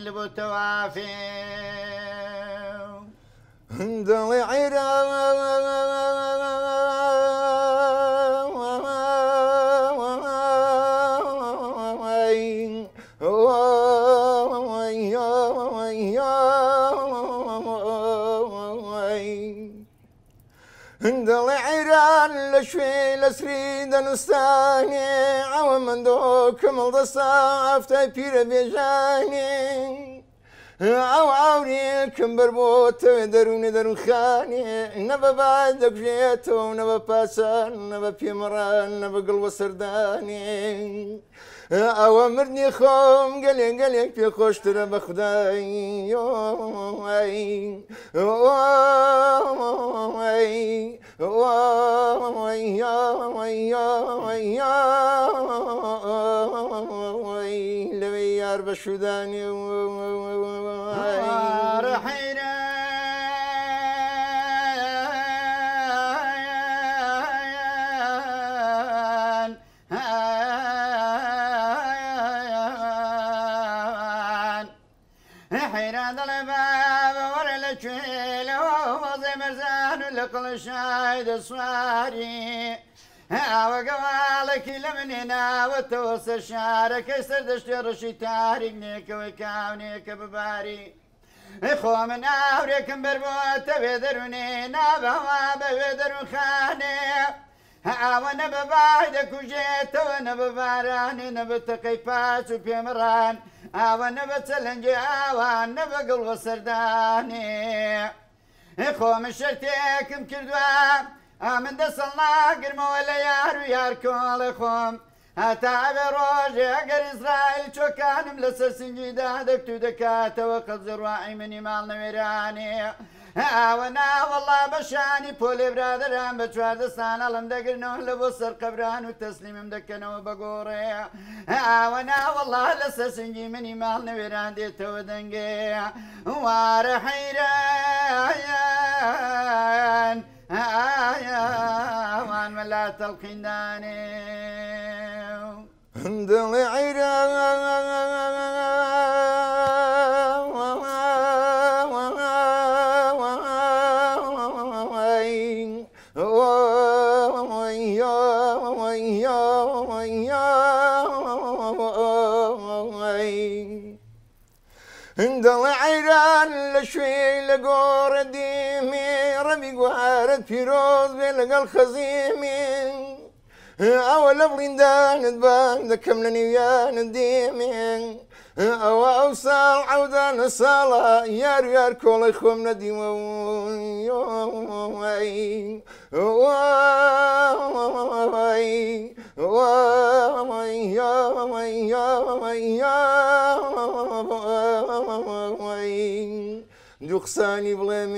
لە بۆ تەوافێ دڵی عێراق دڵی عێران لە شوێ لە سری دەنووسانێ ئەوە مندۆ کمڵ دەسا ئەفتای پیرە بێژانێ ئەو ئاورێکم بەر بۆ تەوێ دەروونە دەروونخانێ نە بە بای دەکوژێتەوە نە بە پاچان نە بە پێمەڕان نە بە گڵ وەسەردانێ ئەوە مردنی خۆم گەلێک گەلێک پێ خۆشترە بە خودای لەوێ یار بە شودانێ حەیران دەڵێ بابە وەرە لە کوێ لەوە وەزێ مەرزان و لە قڵشای دەسواری ئاوە گەواڵێکی لە من هێناوەتەوە سەر شارەکەی سەر دەشتێ ڕەشی تاریک نێکەوەی کاونێکە بباری خۆ من ئاورێکم بەر بۆتە بێ دەروونێ نابەوا بەوێ دەروونخانێ ئاوە نە بە بای دەکوژێتەوە نە بە بارانێ نە بە تەقەی پاچ و پێمڕان ئاوە نە بە چەلەنگێ ئاوان نە بە گڵ وەسەردانێ خۆ من شەرتێکم کردووە ئامن دەسەڵ ناگرمەوە لە یار و یار کۆڵێ خۆم هەتا ئەبێ ڕۆژێ ئەگەر ئیسرائیل چۆکانم لەسەر سنگی دادەکت و دەکاتەوە قەبزە ڕواعی منی ماڵ نەوێرانێ ئاوە نا وەڵا بە شانی پۆلێ برادەران بە چواردەستان هەڵم دەگرنەوە لە بۆ سەر قەبران و تەسلیمم دەکەنەوە بە گۆڕێ ئاوە نا وەڵا لەسەر سنگی منی ماڵ نەوێران دێتەوە دەنگێ وارە حەیران ئاوان مەلا تەڵقیندانێ دڵی عێراق دڵی عەیران لە شوێ لە گۆڕە دیمی ڕەبی گوارت پیرۆز بێ لەگەڵ خەزیمی ئەوە لە بڵیندانت بانگ دەکەم لە نێویانت دێمێ. ئەوە ئەو ساڵ عەودانە ساڵە یار و یار کۆڵەی خۆم نەدیوە دوو قسانی بڵێم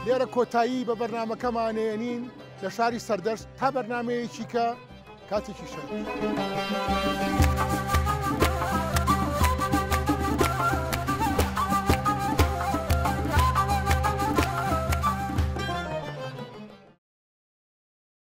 لێرە کۆتایی بە بەرنمەکەمان ئێنین لە شاری سەردەشت تا بەرنمەیەکی کە کاتێکی شاد.